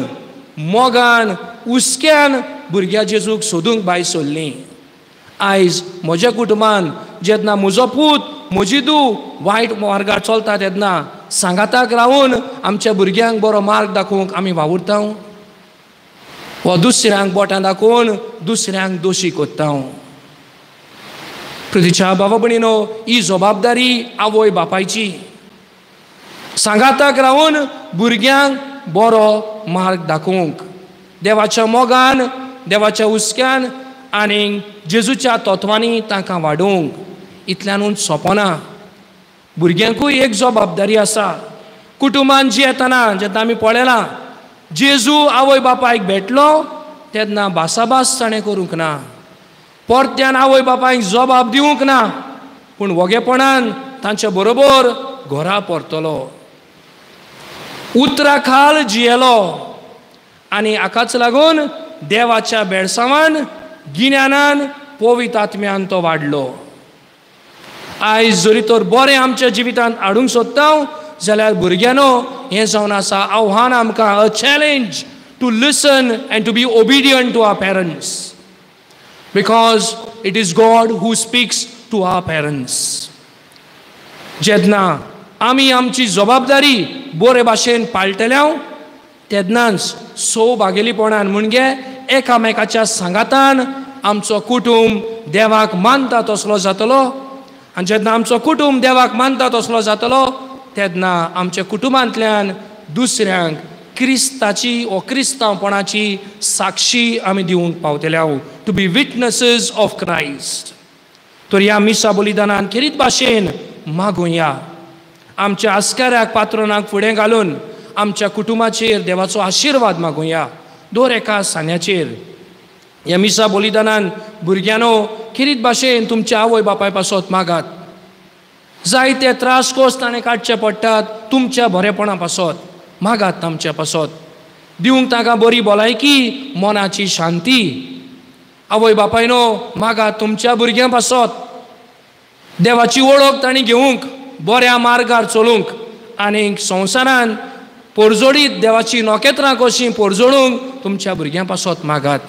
मोगान हुस्क्यान भुरग्या जेजूक सोदूंक भायर सरलीं. आयज म्हज्या कुटुंबान जेन्ना म्हजो पूत म्हजी धूव वायट मार्गार चलता तेन्ना सांगाताक रावून आमच्या भुरग्यांक बरो मार्ग दाखोवंक आमी वावुरता वा दुसऱ्यांक बोटां दाखोवन दुसऱ्यांक दोशी करता. प्रतिच्या बाबा भयणीनो, ही जबाबदारी आवय बापायची, सांगाताक रावून भुरग्यांक बरो मार्ग दाखोवंक, देवाच्या मोगान देवाच्या हुस्क्यान आनी जेजूच्या तत्वांनी तांकां वाडोवंक. इतल्यानूच सोंपना, भुरग्यांकूय एक जबाबदारी आसा. कुटुंबान जी येतना जेन्ना आमी पळयलां जेजू आवय बापायक भेटलो तेन्ना भासाभास ताणें करूंक ना, परत्यान आवय बापायक जबाब दिवंक ना, पूण वोगेपणान तांचे बरोबर घरा परतलो, उतरा खाल जियेलो आनी हाकाच लागून देवाच्या बेळसावान गिन्यानान पवित्र आत्म्यान तो वाडलो. आयज जरी तर बरें आमच्या जिवितांत हाडूंक सोदता जाल्यार भुरग्यांनो हें जावन आसा आव्हान आमकां, a challenge to listen and to be obedient to our parents, because it is God who speaks to our parents. जेन्ना आमी आमची जबाबदारी बरे भाशेन पाळटले तेन्नाच सौभागेलीपणान म्हणजे एकामेकाच्या सांगातान आमचो कुटुंब देवाक मानता तसलो जातलो. आनी जेन्ना आमचो कुटुंब देवाक मानता तसलो जातलो तेन्ना आमच्या कुटुंबांतल्यान दुसऱ्यांक क्रिस्ताची वो क्रिस्तांवपणाची साक्षी आमी दिवंक पावतले, to be witnesses of Christ. तर ह्या मिसा बलिदानान खेरीत भाशेन मागुया, आमच्या आस्काऱ्याक पात्रणाक फुडें घालून आमच्या कुटुंबाचेर देवाचो आशिर्वाद मागुया दर एका सांग्याचेर. ह्या मिसा बलिदानान भुरग्यांनो खेरीत भाशेन तुमच्या आवय बापाय पासत मागात, जायते त्रास कोस ताणें काडचे पडटात तुमच्या बरेपणा पासत मागात, आमच्या पासत दिवंक तांकां बरी भलायकी, मनाची शांती. आवय बापायनो मागात तुमच्या भुरग्यां पासत देवाची वळख तांणी घेवंक, बऱ्या मार्गार चलूंक आनी संवसारान पोरजोडीत देवाची नखेत्रां कशीं पोरजोडूंक तुमच्या भुरग्यां पासत मागात.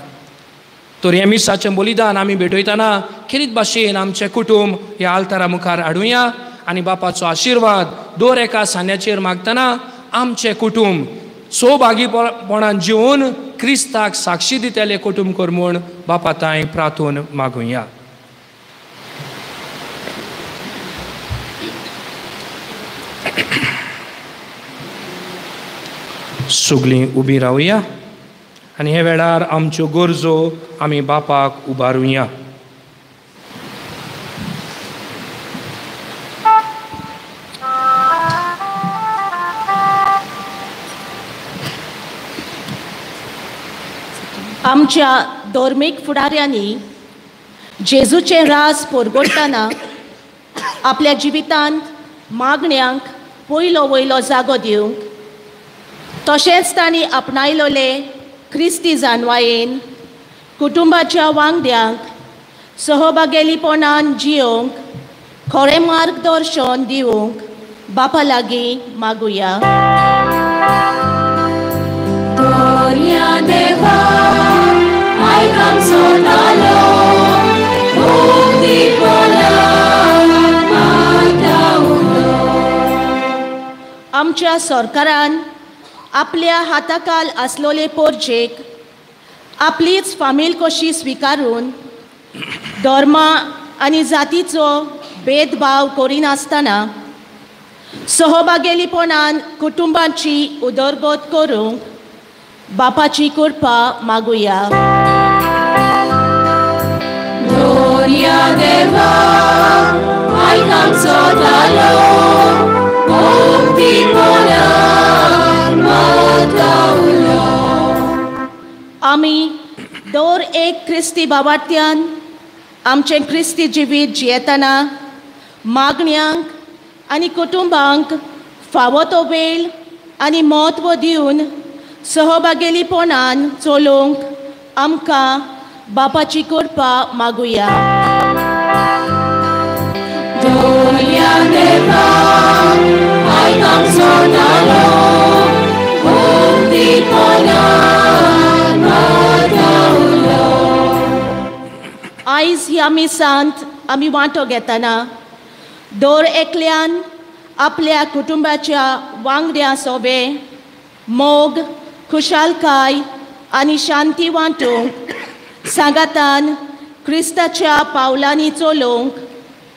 तर हें मिसाचें बलिदान आमी भेटयतना खेरीत भाशेन आमचें कुटुंब ह्या आल्तारा मुखार हाडुया आनी बापाचो आशिर्वाद दर एका सांद्याचेर मागतना आमचें कुटुंब सौभागीपणान जिवन क्रिस्ताक साक्षी दितलें कुटुंब कर म्हूण बापा तांय प्रार्थून मागुया. सगळीं उबीं रावया आनी हे वेळार आमच्यो गरजो आमी बापाक उबारुया. आमच्या धर्मीक फुडाऱ्यांनी जेजूचें राज परगटतना आपल्या जिवितांत मागण्यांक पयलो वयलो जागो दिवंक, तशेंच तांणी आपणायलोले क्रिस्ती जानवायेन कुटुंबाच्या वांगड्यांक सहभागेलीपणान जियोंक खरें मार्गदर्शन दिवंक बापा लागीं मागुया. आमच्या सरकारान आपल्या हाताखाल आसलोले पोरजेक आपलीच फामील कशी स्विकारून धर्मा आनी जातीचो भेदभाव करिनासतना सहभागेलीपणान कुटुंबाची उदरगत करूंक बापाची कृपा मागुया. आमी दर क्रिस्ती बाबार्त्यान आमचें क्रिस्ती जिवीत जियेतना मागण्यांक आनी कुटुंबांक फावो तो वेळ आनी म्हत्व दिवन सहभागेलीपणान चलोवंक आमकां बापाची कृपा मागुया. आयज ह्या मिसांत आमी वांटो घेतना दर एकल्यान आपल्या कुटुंबाच्या वांगड्यां सोबे मोग, खुशालकाय आनी शांती वांटूंक सांगातान क्रिस्ताच्या पावलांनी चलोवंक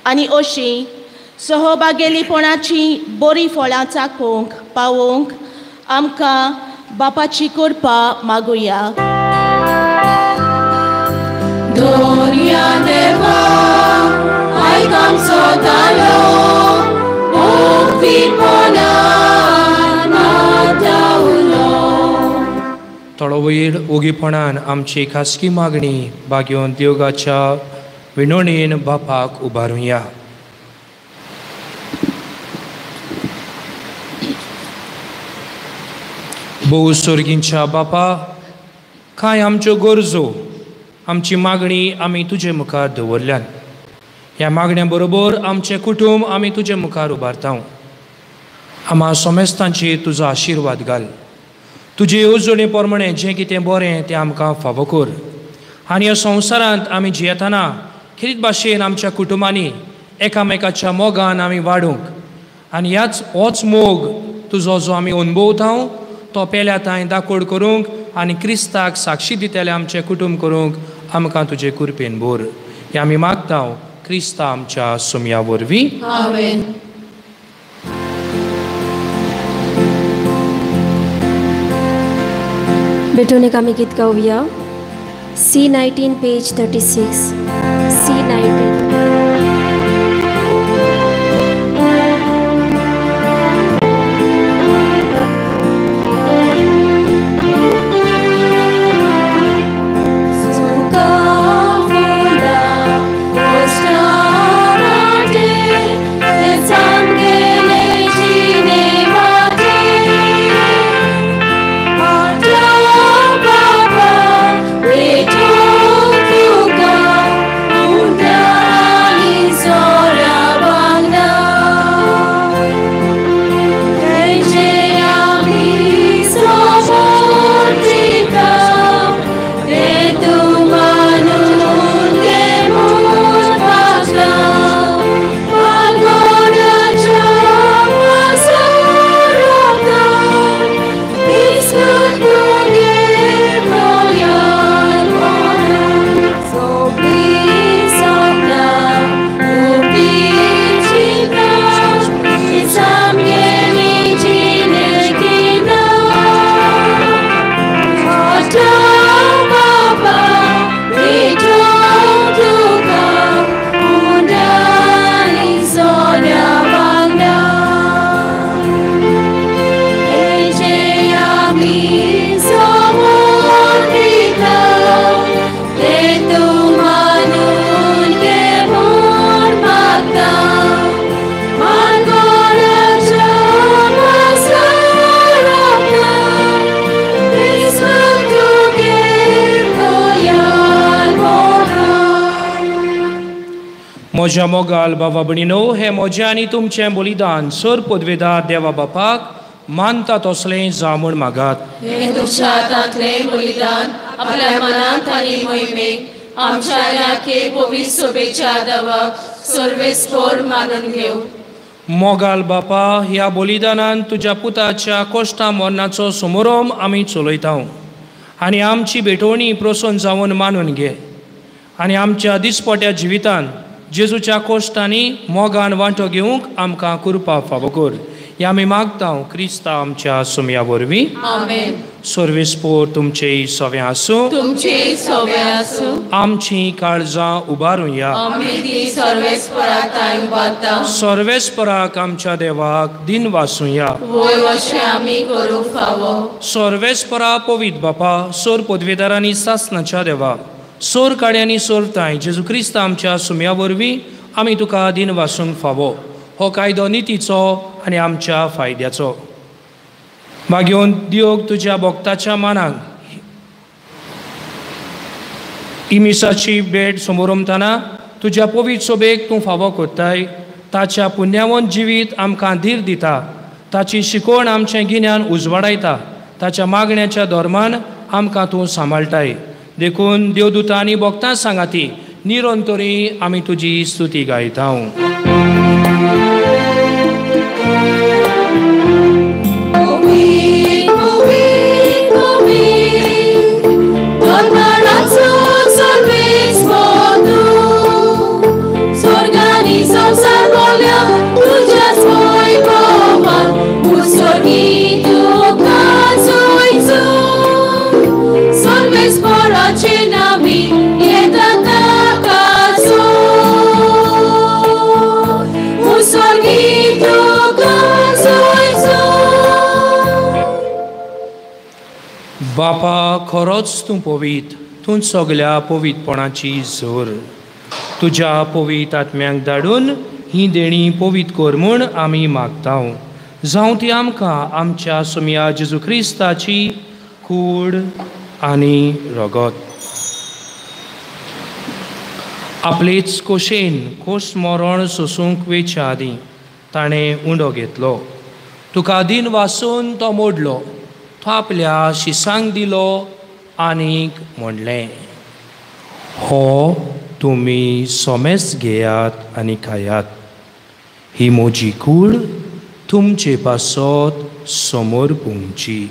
आनी अशी सहभागेलीपणाची बरी फळां चाखूंक पावोवंक आमकां बापाची कृपा मागुया. दोनया देवा आयक आमचो तालो मुक्तीपणान माता उलो. थोडो वयर ओगीपणान आमची खासगी मागणी बागेवन देवगाच्या विनोणीन बापाक उबारुया. भोव सोर्गींच्या बापा, कांय आमच्यो गरजो आमची मागणी आमी तुजे मुखार दवरल्यान. ह्या मागण्या बरोबर आमचें कुटुंब आमी तुजे मुखार उबारता. आमा सोमेस्तांचेर तुजो आशिर्वाद घाल. तुजे येवजणे प्रमाणे जें कितें बरें तें आमकां फावो कर. आनी ह्या संवसारांत आमी जियेतना खेरीत भाशेन आमच्या कुटुंबांनी एकामेकाच्या मोगान आमी वाडूंक आनी ह्याच होच मोग तुजो जो आमी अनुभवता तो पेल्या तांय दाकोड करूंक आनी क्रिस्ताक साक्षी दितले आमचें कुटुंब करूंक आमकां तुजे कृपेन भर. हें आमी मागता क्रिस्ता आमच्या सुमया वरवीं. आमेन. भेटून आमी गीत गावया. C19 page 36. C19. म्हज्या मोगाल बाबा भयणीनो, हें म्हजें आनी तुमचें बलिदान सर पदवेदार देवा बापाक मानता तसलें जावं म्हूण मागात. हें तुमच्या हातांतलें बलिदान आपल्या मनांत आनी मोहिमेक आमच्या राखे पवित्र सोबेच्या देवाक सर्वेस्पोर मानून घेवं. मोगाल बापा, ह्या बलिदानान तुज्या पुताच्या कोश्टा मरणाचो समोरोम आमी चलयता आनी आमची भेटवणी प्रसन्न जावन मानून घे आनी आमच्या दिसपट्या जिवितान जेजूच्या कोश्टांनी मोगान वांटो घेवंक आमकां कृपा फावो कर. ह्या आमी मागता क्रिस्ता आमच्या सुमया वरवीं. आमेन. सर्वेस्पोर तुमचेय सवें आसूं. तुमचेय सवें आसूं. आमची काळजां उबारुया. आमी ती सर्वेस्पराक तांय उबारता. सर्वेस्पराक आमच्या देवाक दिन वासुया. वय अशें आमी करूंक फावो. सर्वेस्परा पवित्र बापा, सोर पदवेदारांनी सासनाच्या देवा, सोर काड्यांनी सोरताय जेजू क्रिस्त आमच्या सुम्या वरवीं आमी तुका दिन वासूंक फावो. हो कायदो नितीचो आनी आमच्या फायद्याचो. मागीर दियोग तुज्या भक्ताच्या मानाक इमिसाची भेट समोरमतना तुज्या पवित्र सोबेक तूं फावो कोत्ताय. ताच्या पुण्यावन जिवीत आमकां धीर दिता, ताची शिकवण आमचें गिन्यान उजवाडायता, ताच्या मागण्याच्या धर्मान आमकां तूं सांबाळटाय. देखून देवदूतां आनी भक्तां सांगाती निरंतरी आमी तुजी स्तुती गायता. बापा खरोच तूं पवीत, तूं सगल्या पवितपणाची जोर. तुज्या पवीत आत्म्यांक धाडून ही देणी पवीत कर म्हूण आमी मागता. जावं ती आमकां आमच्या सोमया जेजू क्रिस्ताची कूड आनी रगत. आपलेच कोशेन कोस मरण सोसूंक वेच्या आदीं ताणें उंडो घेतलो, तुका दिन वासून तो मोडलो, तो आपल्या शिसांक दिलो आनीक म्हणलें, हो तुमी सोमेस घेयात आनी खायात, ही म्हजी कूड तुमचे पासत समोर पुंची.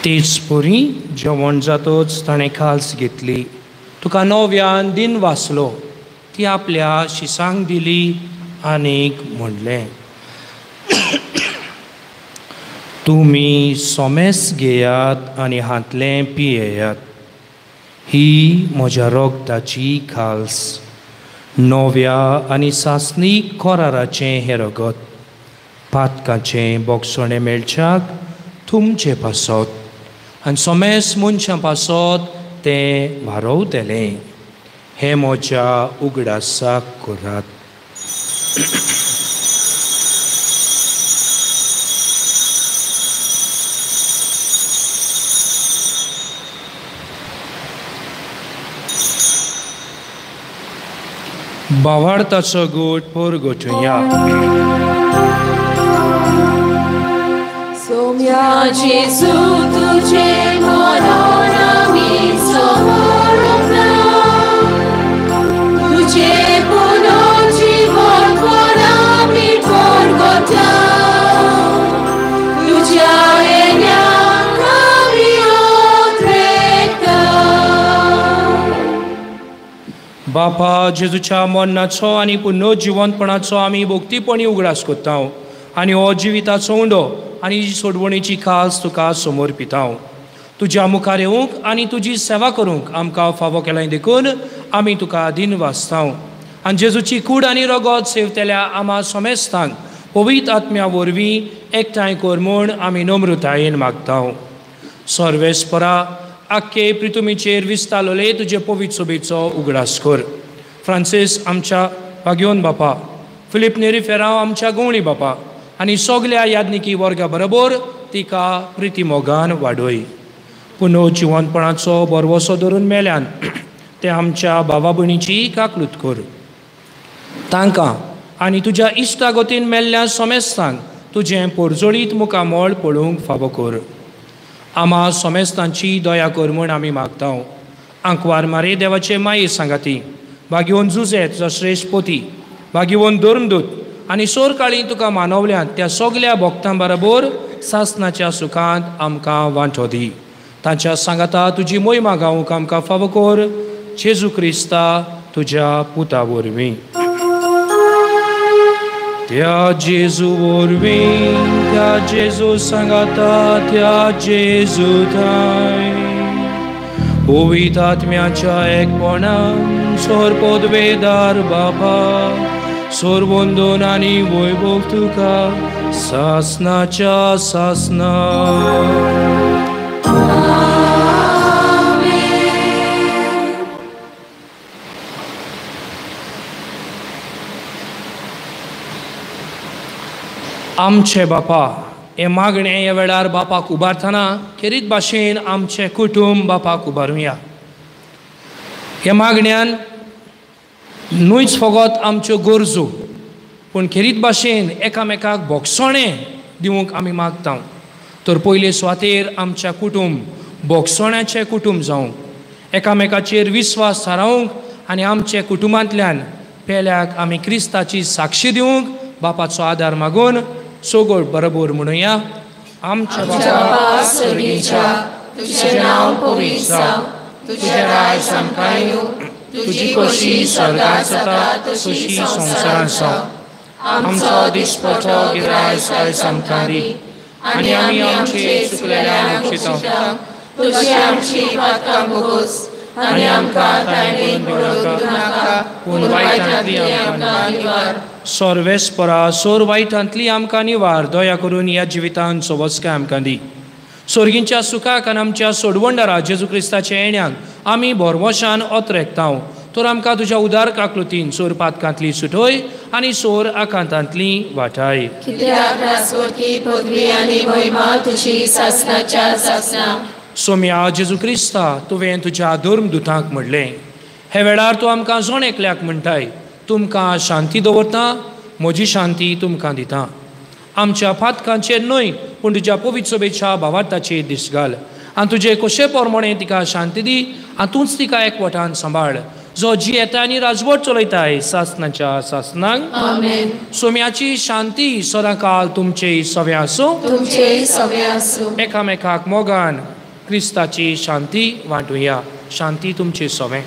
तेच परी जेवण जातच ताणें खाल्स घेतली, तुका नव्यान दिन वाचलो, ती आपल्या शिसांक दिली आनीक म्हणलें, तुमी सोमेस घेयात आनी हांतलें पियेयात, ही म्हज्या रगताची खाल्स, नव्या आनी सासणीक कराराचें हें रगत, पातकाचें बोगसणें मेळच्याक तुमचे पासत आनी सोमेस मनशां पासत तें वारोवतलें. हें म्हज्या उगडासाक करात. बावार्थाचो गोट पोरगोटुया. सोम्या जेजू तुझे मरण आमी समोरना, तुझे पुनर्जीवन आमी पोरगोटा, तुझ्या येण्याक आमी ओत्रेता. बापा जेजूच्या मरणाचो आनी पुनर्जिवंतपणाचो आमी भक्तीपणी उगडास करता आनी हो जिविताचो उंडो आनी सोडवणीची खास तुका समोर पिता. तुज्या मुखार येवंक आनी तुजी सेवा करूंक आमकां फावो केलाय देखून आमी तुका दिन वाचता. आनी जेजूची कूड आनी रगत सेवतल्या आमा समेस्तांक पवित्र आत्म्या वरवीं एकठांय कर म्हूण आमी नम्रतायेन मागता. सर्वेस्परा आख्खे प्रितुमीचेर विस्तारलोले तुजे पवित्र सोबेचो उगडास कर. फ्रांसीस आमच्या भाग्योन बापा, फिलीप नेरी फेरांव आमच्या गवळी बापा आनी सगल्या यादनिकी वर्गा बरोबर तिका प्रिती मोगान वाडय. पुनर्जिवंतपणाचो भरवसो धरून मेल्यान ते आमच्या भावा भयणीची काकलूत कर. तांकां आनी तुज्या इश्टागतीन मेल्ल्या सोमेस्तांक तुजें पोरजोळीत मुखामळ पळोवंक फावो कर. आमा सोमेस्तांची दया कर म्हूण आमी मागता. आंकवार मारे देवाचे माये सांगाती, भाग्यवन जुजे तुजो श्रेश्ठ पोती, भाग्यवन धर्मदूत आनी सोरकाळी तुका मानवल्यात त्या सगल्या भक्तां बरोबर सासनाच्या सुखांत आमकां वांटो दी. तांच्या सांगाता तुजी मोहिमा गावंक आमकां फावो कर. जेजू क्रिस्ता तुज्या पुता वरवीं. त्या जेजू वरवीं, त्या जेजू सांगाता, त्या जेजू थांय पवित्र आत्म्याच्या एकपणान सोर पदवेदार बापा सोरवंदन आनी वैभव तुका सासनाच्या सासना. आमचे बापा हे मागणें ह्या वेळार बापाक उबारतना खेरीत भाशेन आमचें कुटुंब बापाक उबारुया. ह्या मागण्यान न्हूच फकत आमच्यो गरजो पूण खेरीत भाशेन एकामेकाक भोगसणें दिवंक आमी मागता. तर पयले सुवातेर आमच्या कुटुंब भोगसण्याचें कुटुंब जावंक, एकामेकाचेर विस्वास थारावंक आनी आमच्या कुटुंबांतल्यान पेल्याक आमी क्रिस्ताची साक्षी दिवंक बापाचो आदार मागून सगळ बरोबर म्हणुया. आमच्या बापा स्वर्गीच्या, तुझें नांव पवित्र जावं, तुझें राज आमकां येवं, तुजी खोशी स्वर्गांत जाता तशी संवसारांत जावं. आमचो दिसपटो गिरायस आयज आमकां दी आनी आमी आमचे चुकलेल्यांक बक्षिता तुजी आमची पातकां भोगोस आनी आमकां ताणें पडूंक दिवनाका, पूण वायटांतली आमकां निवार. सोर्वेस्परा सोर वायटांतली आमकां निवार. दया करून ह्या जिवितान सोबसकाय आमकां दी. सोर्गींच्या सुखाक आनी आमच्या सोडवंडारा जेजू क्रिस्ताच्या येण्याक आमी भरवशान ओतरेकतांव. तर आमकां तुज्या उदार काकलुतीन सोर पातकांतली सुटोय आनी सोर आकांतांतली वाटाय. कित्याक रासवती पदवी आनी महिमा तुजी सासनाच्या सासना. सोम्या जेजू क्रिस्ता, तुवें तुज्या धर्मदुतांक म्हणलें, हे वेळार तूं आमकां जण एकल्याक म्हणटाय, तुमकां शांती दवरता, म्हजी शांती तुमकां दिता. आमच्या पातकांचेर न्हय पूण तुज्या पवित्र सभेच्या भावार्थाचेर दीस घाल आनी तुजे कशे प्रमाणे तिका शांती दी आनी तूंच तिका एकवटान सांबाळ, जो जियेता आनी राजवट चलयताय सासनाच्या सासनाक. आमेन. सोम्याची शांती सदांकाल तुमचे सवे आसूं, तुमचे सवे आसूं. एकामेकाक मोगान क्रिस्ताची शांती वांटुया. शांती तुमचे सवे.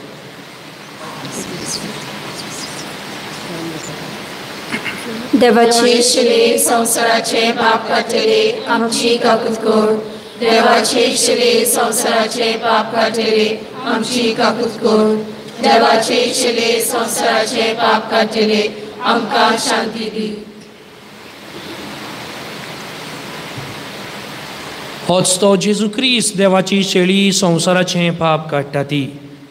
देवाची शिले संवसाराचे पाप काडटले आमची काकूत कर. देवाचे शिले संवसाराचे पाप काडटले आमची काकूत कर. देवाचे शिले संवसाराचे पाप काडटले आमकां शांती दी. होच तो जेजू क्रिस्त देवाची शेळी संवसाराचें पाप काडटा ती.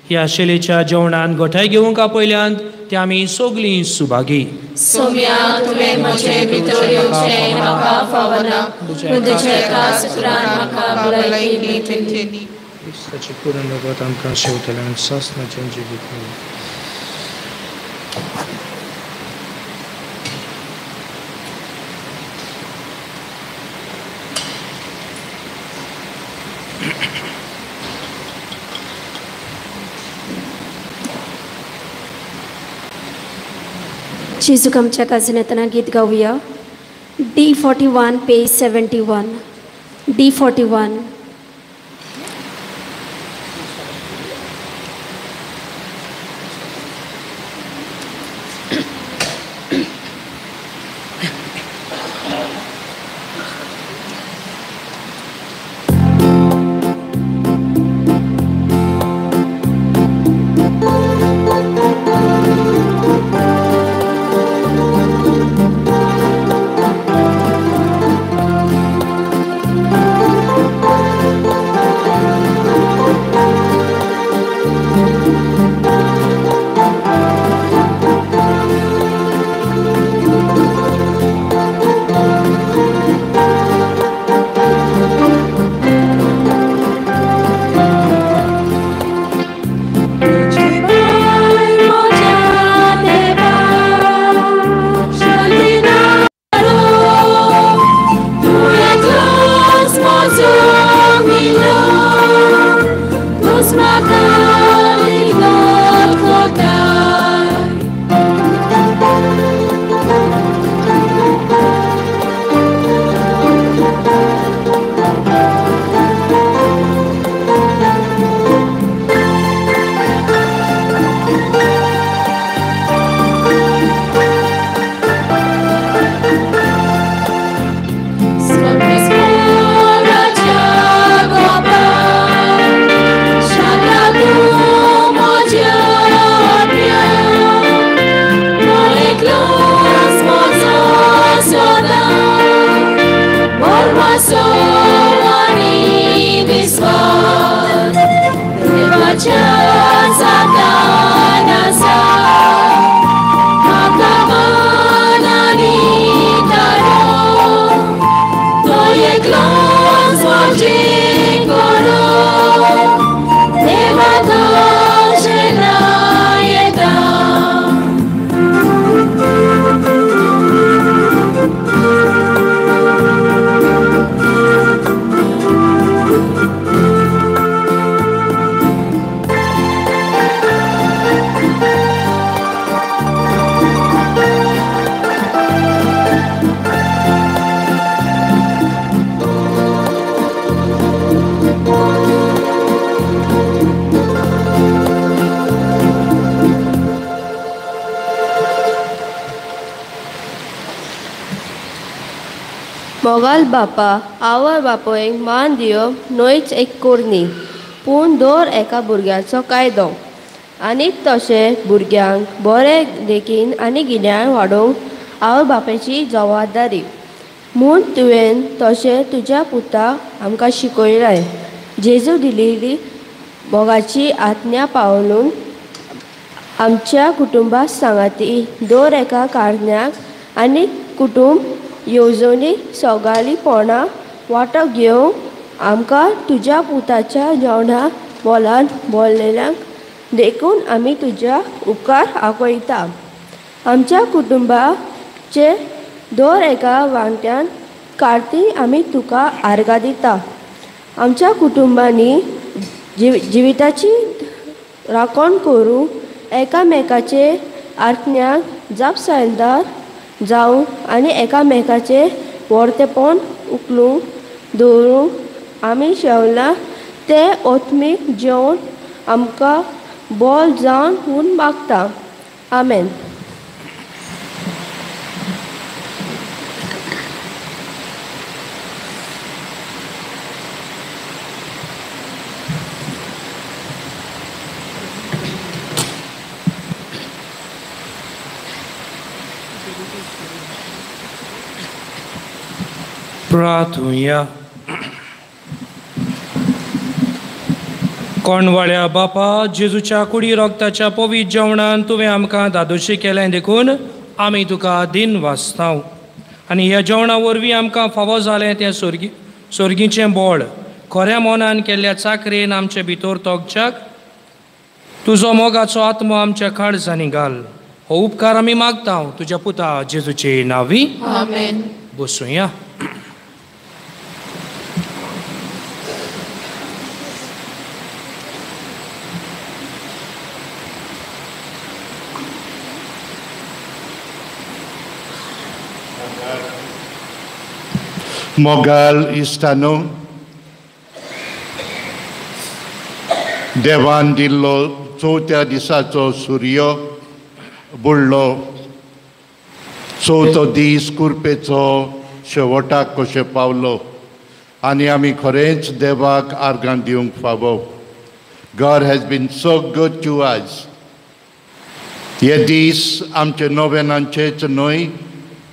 ह्या शेळेच्या जेवणान गोठाय घेवंक आपयल्यान ते आमी सगळीं सुभागी. सोम्या, तुवें म्हजे भितर येवचें म्हाका फावना, पूण तुज्या एका सुत्रान म्हाका भलायकी मेळटली. क्रिस्ताचें पुरण रगत आमकां शेवतलें आनी सासणाचें जिवीत मेळूं. जेजूक आमच्या काजीन येतना गीत गावया. D41 page 71. D41. Thank you. आसो आनी विस्वास देवाच्या जातान आसा म्हाका मान आनी तारो तो एकलोच म्हजें करो देवा दर्शना येता. मोगाल बापा आवय बापोयक मान दिवप न्हयच एक कोरनी पूण दर एका भुरग्याचो कायदो आनी तशें भुरग्यांक बरें देखीन आनी गिन्यान वाडोवंक आवय बापायची जबाबदारी म्हूण तुवें तशें तुज्या पुताक आमकां शिकयलें. जेजू दिलेली मोगाची आज्ञा पावलून आमच्या कुटुंबा सांगाती दर एका कारण्याक आनी कुटुंब येवजणी सगालीपणां वांटो घेवंक आमकां तुज्या पुताच्या जेवणा बोलान बोल्लेल्यांक देखून आमी तुज्या उपकार आकयता. आमच्या कुटुंबाचे दर एका वांट्यान कार्ती आमी तुका आर्गां दिता. आमच्या कुटुंबांनी जिविताची राखण करूंक एकामेकाचे आत्म्याक जापसालदार जावं आनी एकामेकाचें वर्तेपण उखलूंक दवरूंक आमी शेवला तें ओत्मीक जेवण आमकां बोल जावन म्हूण मागता. आमेन. प्रार्थुया. कोणवाळ्या बापा जेजूच्या कुडी रोगताच्या पवित्र जेवणान तुवें आमकां दादोशी केलें देखून आमी तुका दिन वाचताव आनी ह्या जेवणा वरवीं आमकां फावो जालें तें सोर्गीचें बोळ खऱ्या मनान केल्ल्या चाकरेन आमचे भितर तोगच्याक तुजो मोगाचो आत्मो आमच्या काळजांनी घाल. हो उपकार आमी मागता तुज्या पुता जेजूचे नांवी. आमेन. बसुया. मोगाल इश्टानो, देवान दिल्लो चवथ्या दिसाचो सूर्य बुडलो. चवथो दीस कुरपेचो शेवटाक कशें पावलो आनी आमी खरेंच देवाक आर्गां दिवंक फावो. God has been so good to us. हे दीस आमचे नोवेनांचेच न्हय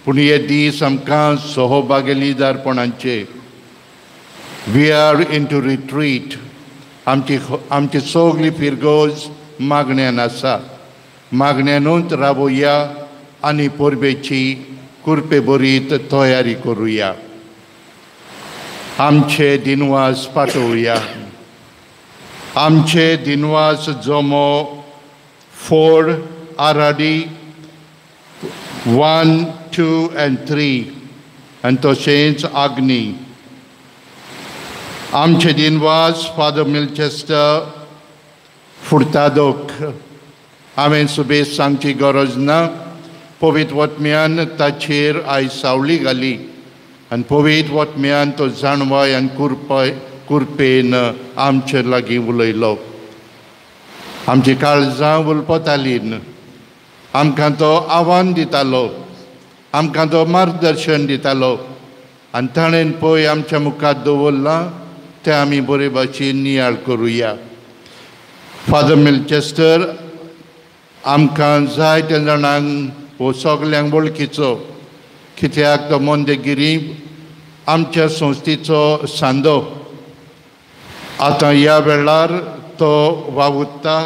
पूण हे दीस आमकां सहभागीदारपणांचे. We are into retreat. आमची आमची सगली फिरगोज मागण्यान आसा. मागण्यानूच रावया आनी परबेची कुरपे बरीत तयारी करुया. आमचे दिनवास पाठोवया. आमचे दिनवास जमो 4 RRD 1, 2 and 3 आनी तशेंच आग्नी. आमचे दिनवास फादर मिल्चेस्टर फुर्तादोक. हांवें सुबेज सांगची गरज ना. पवित्र वतम्यान ताचेर आयज सावळी घाली आनी पवित्र वतम्यान तो जाणवाय आनी कुरपेन आमचे लागीं उलयलो. आमची काळजां उलपतालीं. आमकां तो आव्हान दितालो, आमकां तो मार्गदर्शन दितालो आनी ताणें पळय आमच्या मुखार दवरलां तें आमी बरे भाशेन नियाळ करुया. फादर मिल्चेस्टर आमकां जायत्या जाणांक हो सगल्यांक वळखीचो, कित्याक तो मोंदेगिरी आमच्या संस्थेचो सांदो. आतां ह्या वेळार तो वावुरता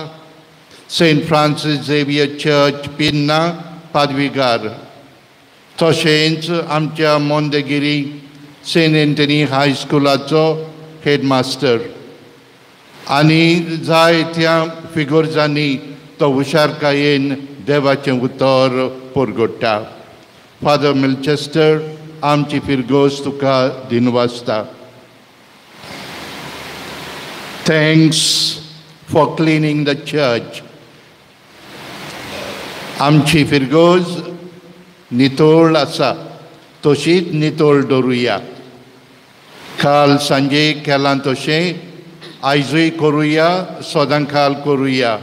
Saint Francis Xavier church Pirna पादवीगार. तशेंच आमच्या मोंदगिरी सेंट एंटनी हायस्कुलाचो हेडमास्टर आनी जायत्या फिगोर्जांनी तो हुशारकायेन देवाचें उतर परगट्टा. फादर मिल्चेस्टर, आमची फिरगोज तुका दिनवासता. Thanks for cleaning the church. आमची फिरगोज नितळ आसा, तशीच नितळ दवरुया. काल सांजे केलां तशें आयजूय करुया, सदां काल करुया.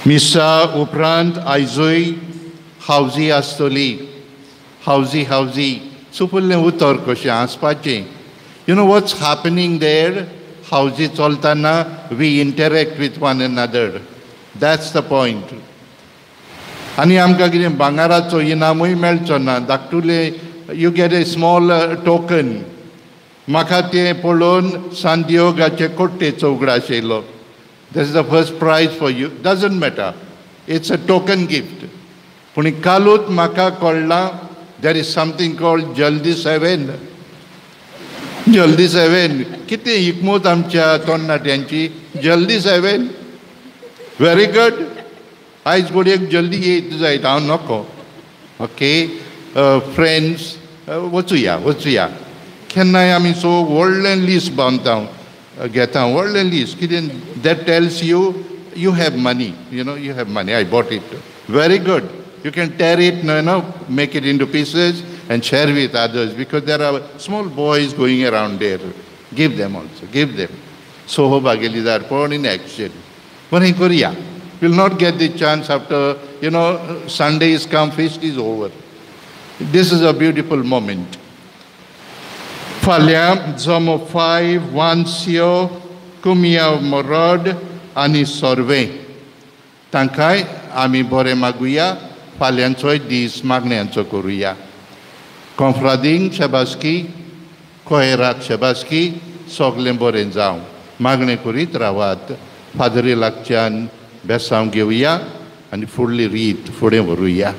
मिसा उपरांत आयजूय हावजी आसतली. हावजी हावजी सुपुल्लें उतर कशें आसपाचें. You know what's happening there? हावजी चलतना we interact with one another. That's the point. आनी आमकां कितें भांगराचो इनामूय मेळचो ना. धाकटुले you get a small token. म्हाका तें पळोवन सांदियोगाचे कोट्टेचो उगडास येयलो. That's the first prize for you. Doesn't matter, it's a token gift. पूण कालूच म्हाका कळ्ळां there is something called जल्दी सेवन. जल्दी सेवन कितें हिकमत आमच्या तरणाट्यांची. जल्दी सेवन, व्हेरी गुड. आयज घडयेक जल्दी येत जायत, हांव नको. ओके फ्रेंड्स, वचुया वचुया. केन्नाय आमी सो व्हडलें लिस्ट बांदता, घेता व्हडलें लिस्ट कितें that tells you you have money, you know you have money. I bought it. Very good. You can tear it, you know, make it into pieces and share with others, because there are small boys going around there. Give them also, give them. Soho Bagelidarpon in action. बरें करुया. Will not get the chance after, you know, Sunday is come, feast is over. This is a beautiful moment. फाल्यां जमो 5 वानसियो कुमिया मोरड आनी सोर्वे तांकांय आमी बरें मागुया. फाल्यांचोय दीस मागण्यांचो करुया. कोंफ्रादींक शबासकी, कोयराक शबासकी, सगलें बरें जावं. मागणें करीत रावात. फादरी लागच्यान बेसांव घेवया आनी फुडली रीत फुडें व्हरुया.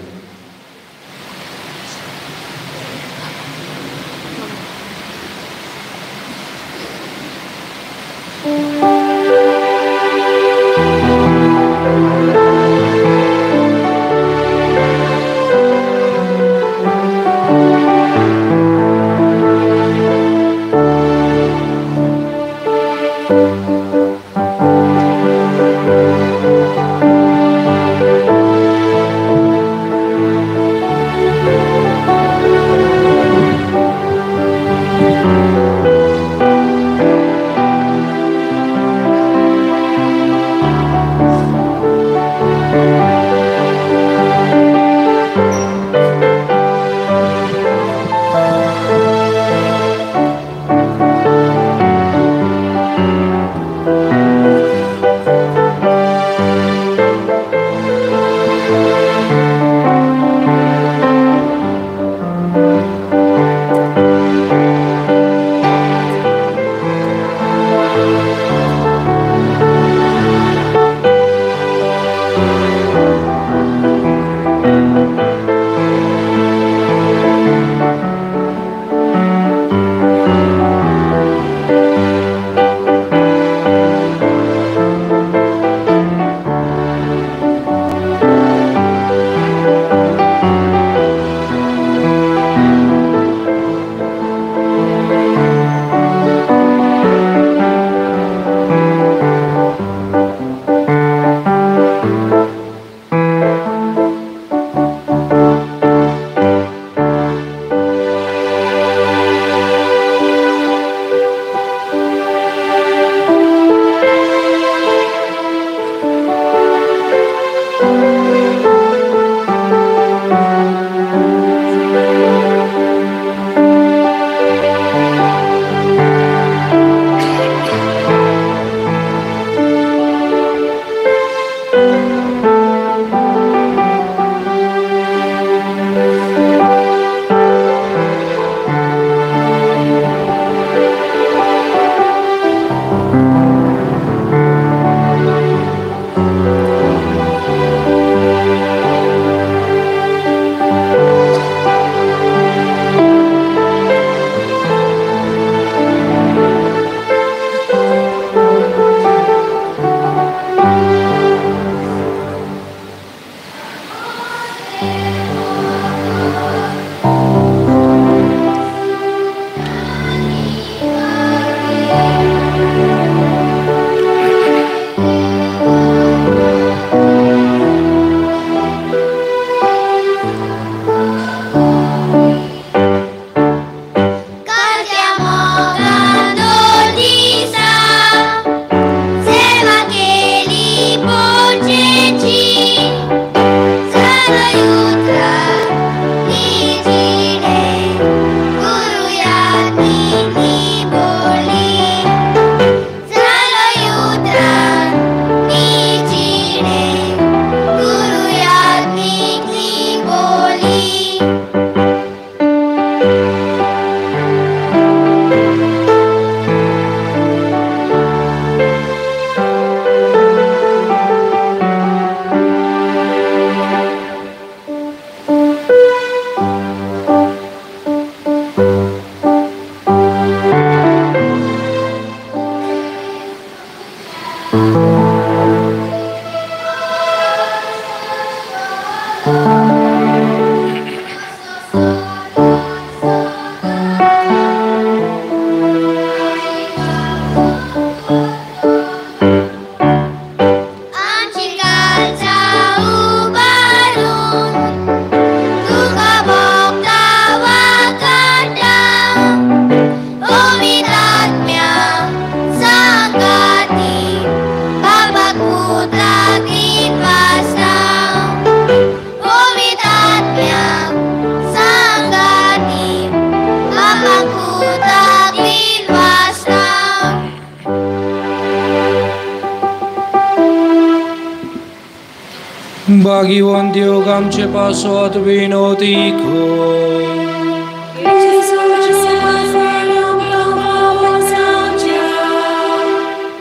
भागीवंत देव आमचे पासत विनोती कर.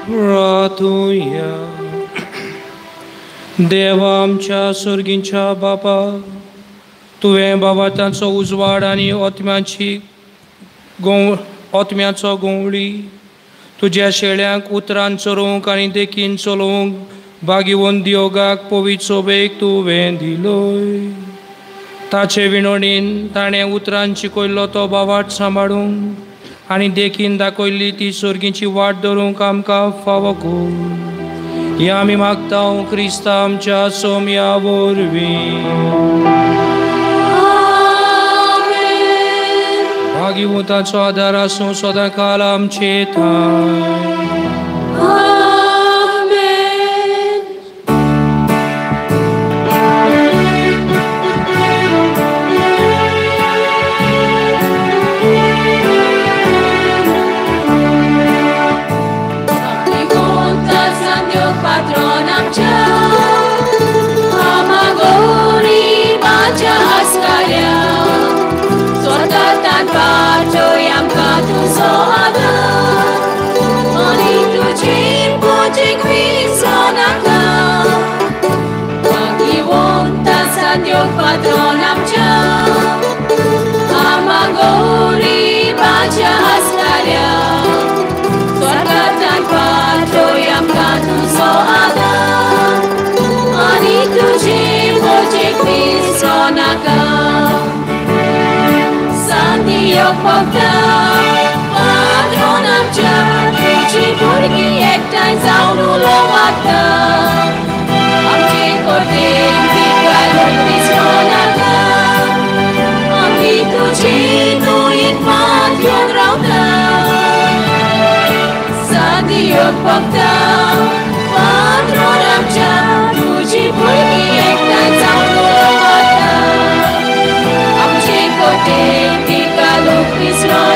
प्रार्थुया. देवा आमच्या सर्गींच्या बापा, तुवें बाबा तांचो उजवाड आनी ओतम्याची ओतम्याचो गोंवळी तुज्या शेळ्यांक उतरान चरोवंक आनी देखीन चलोवंक भागीवंत दियोगाक पवित्र सोबेक तुवें दिलोय. ताचे विणोणीन ताणें उतरान शिकयल्लो तो बावाट सांबाळूंक आनी देखीन दाखयल्ली ती सर्गीची वाट धरूंक आमकां फावो कर. हें आमी मागता क्रिस्ता आमच्या सोम्या वरवीं. भागीवंताचो आदार आसूं सदांकाल आमचे थांय. Patron आमच्या आमा गोरिबाच्या आसकाऱ्या स्वर्गांतल्यान पाटोय आमकां तुजो आदार आनी तुजे मोजेक विसरो नाका. सांदियो भक्ता पात्रोन आमच्या तुजी भुरगीं एकठांय जावन उलोवता आमचे कोटेन आमी तुजी न्हंयेंत मात घेवन रावता. सादियो भक्ता पात्रोन आमच्या तुजी भुरगीं एकठांय जावन उलोवता आमचे कोटेन तिका लोक विसरो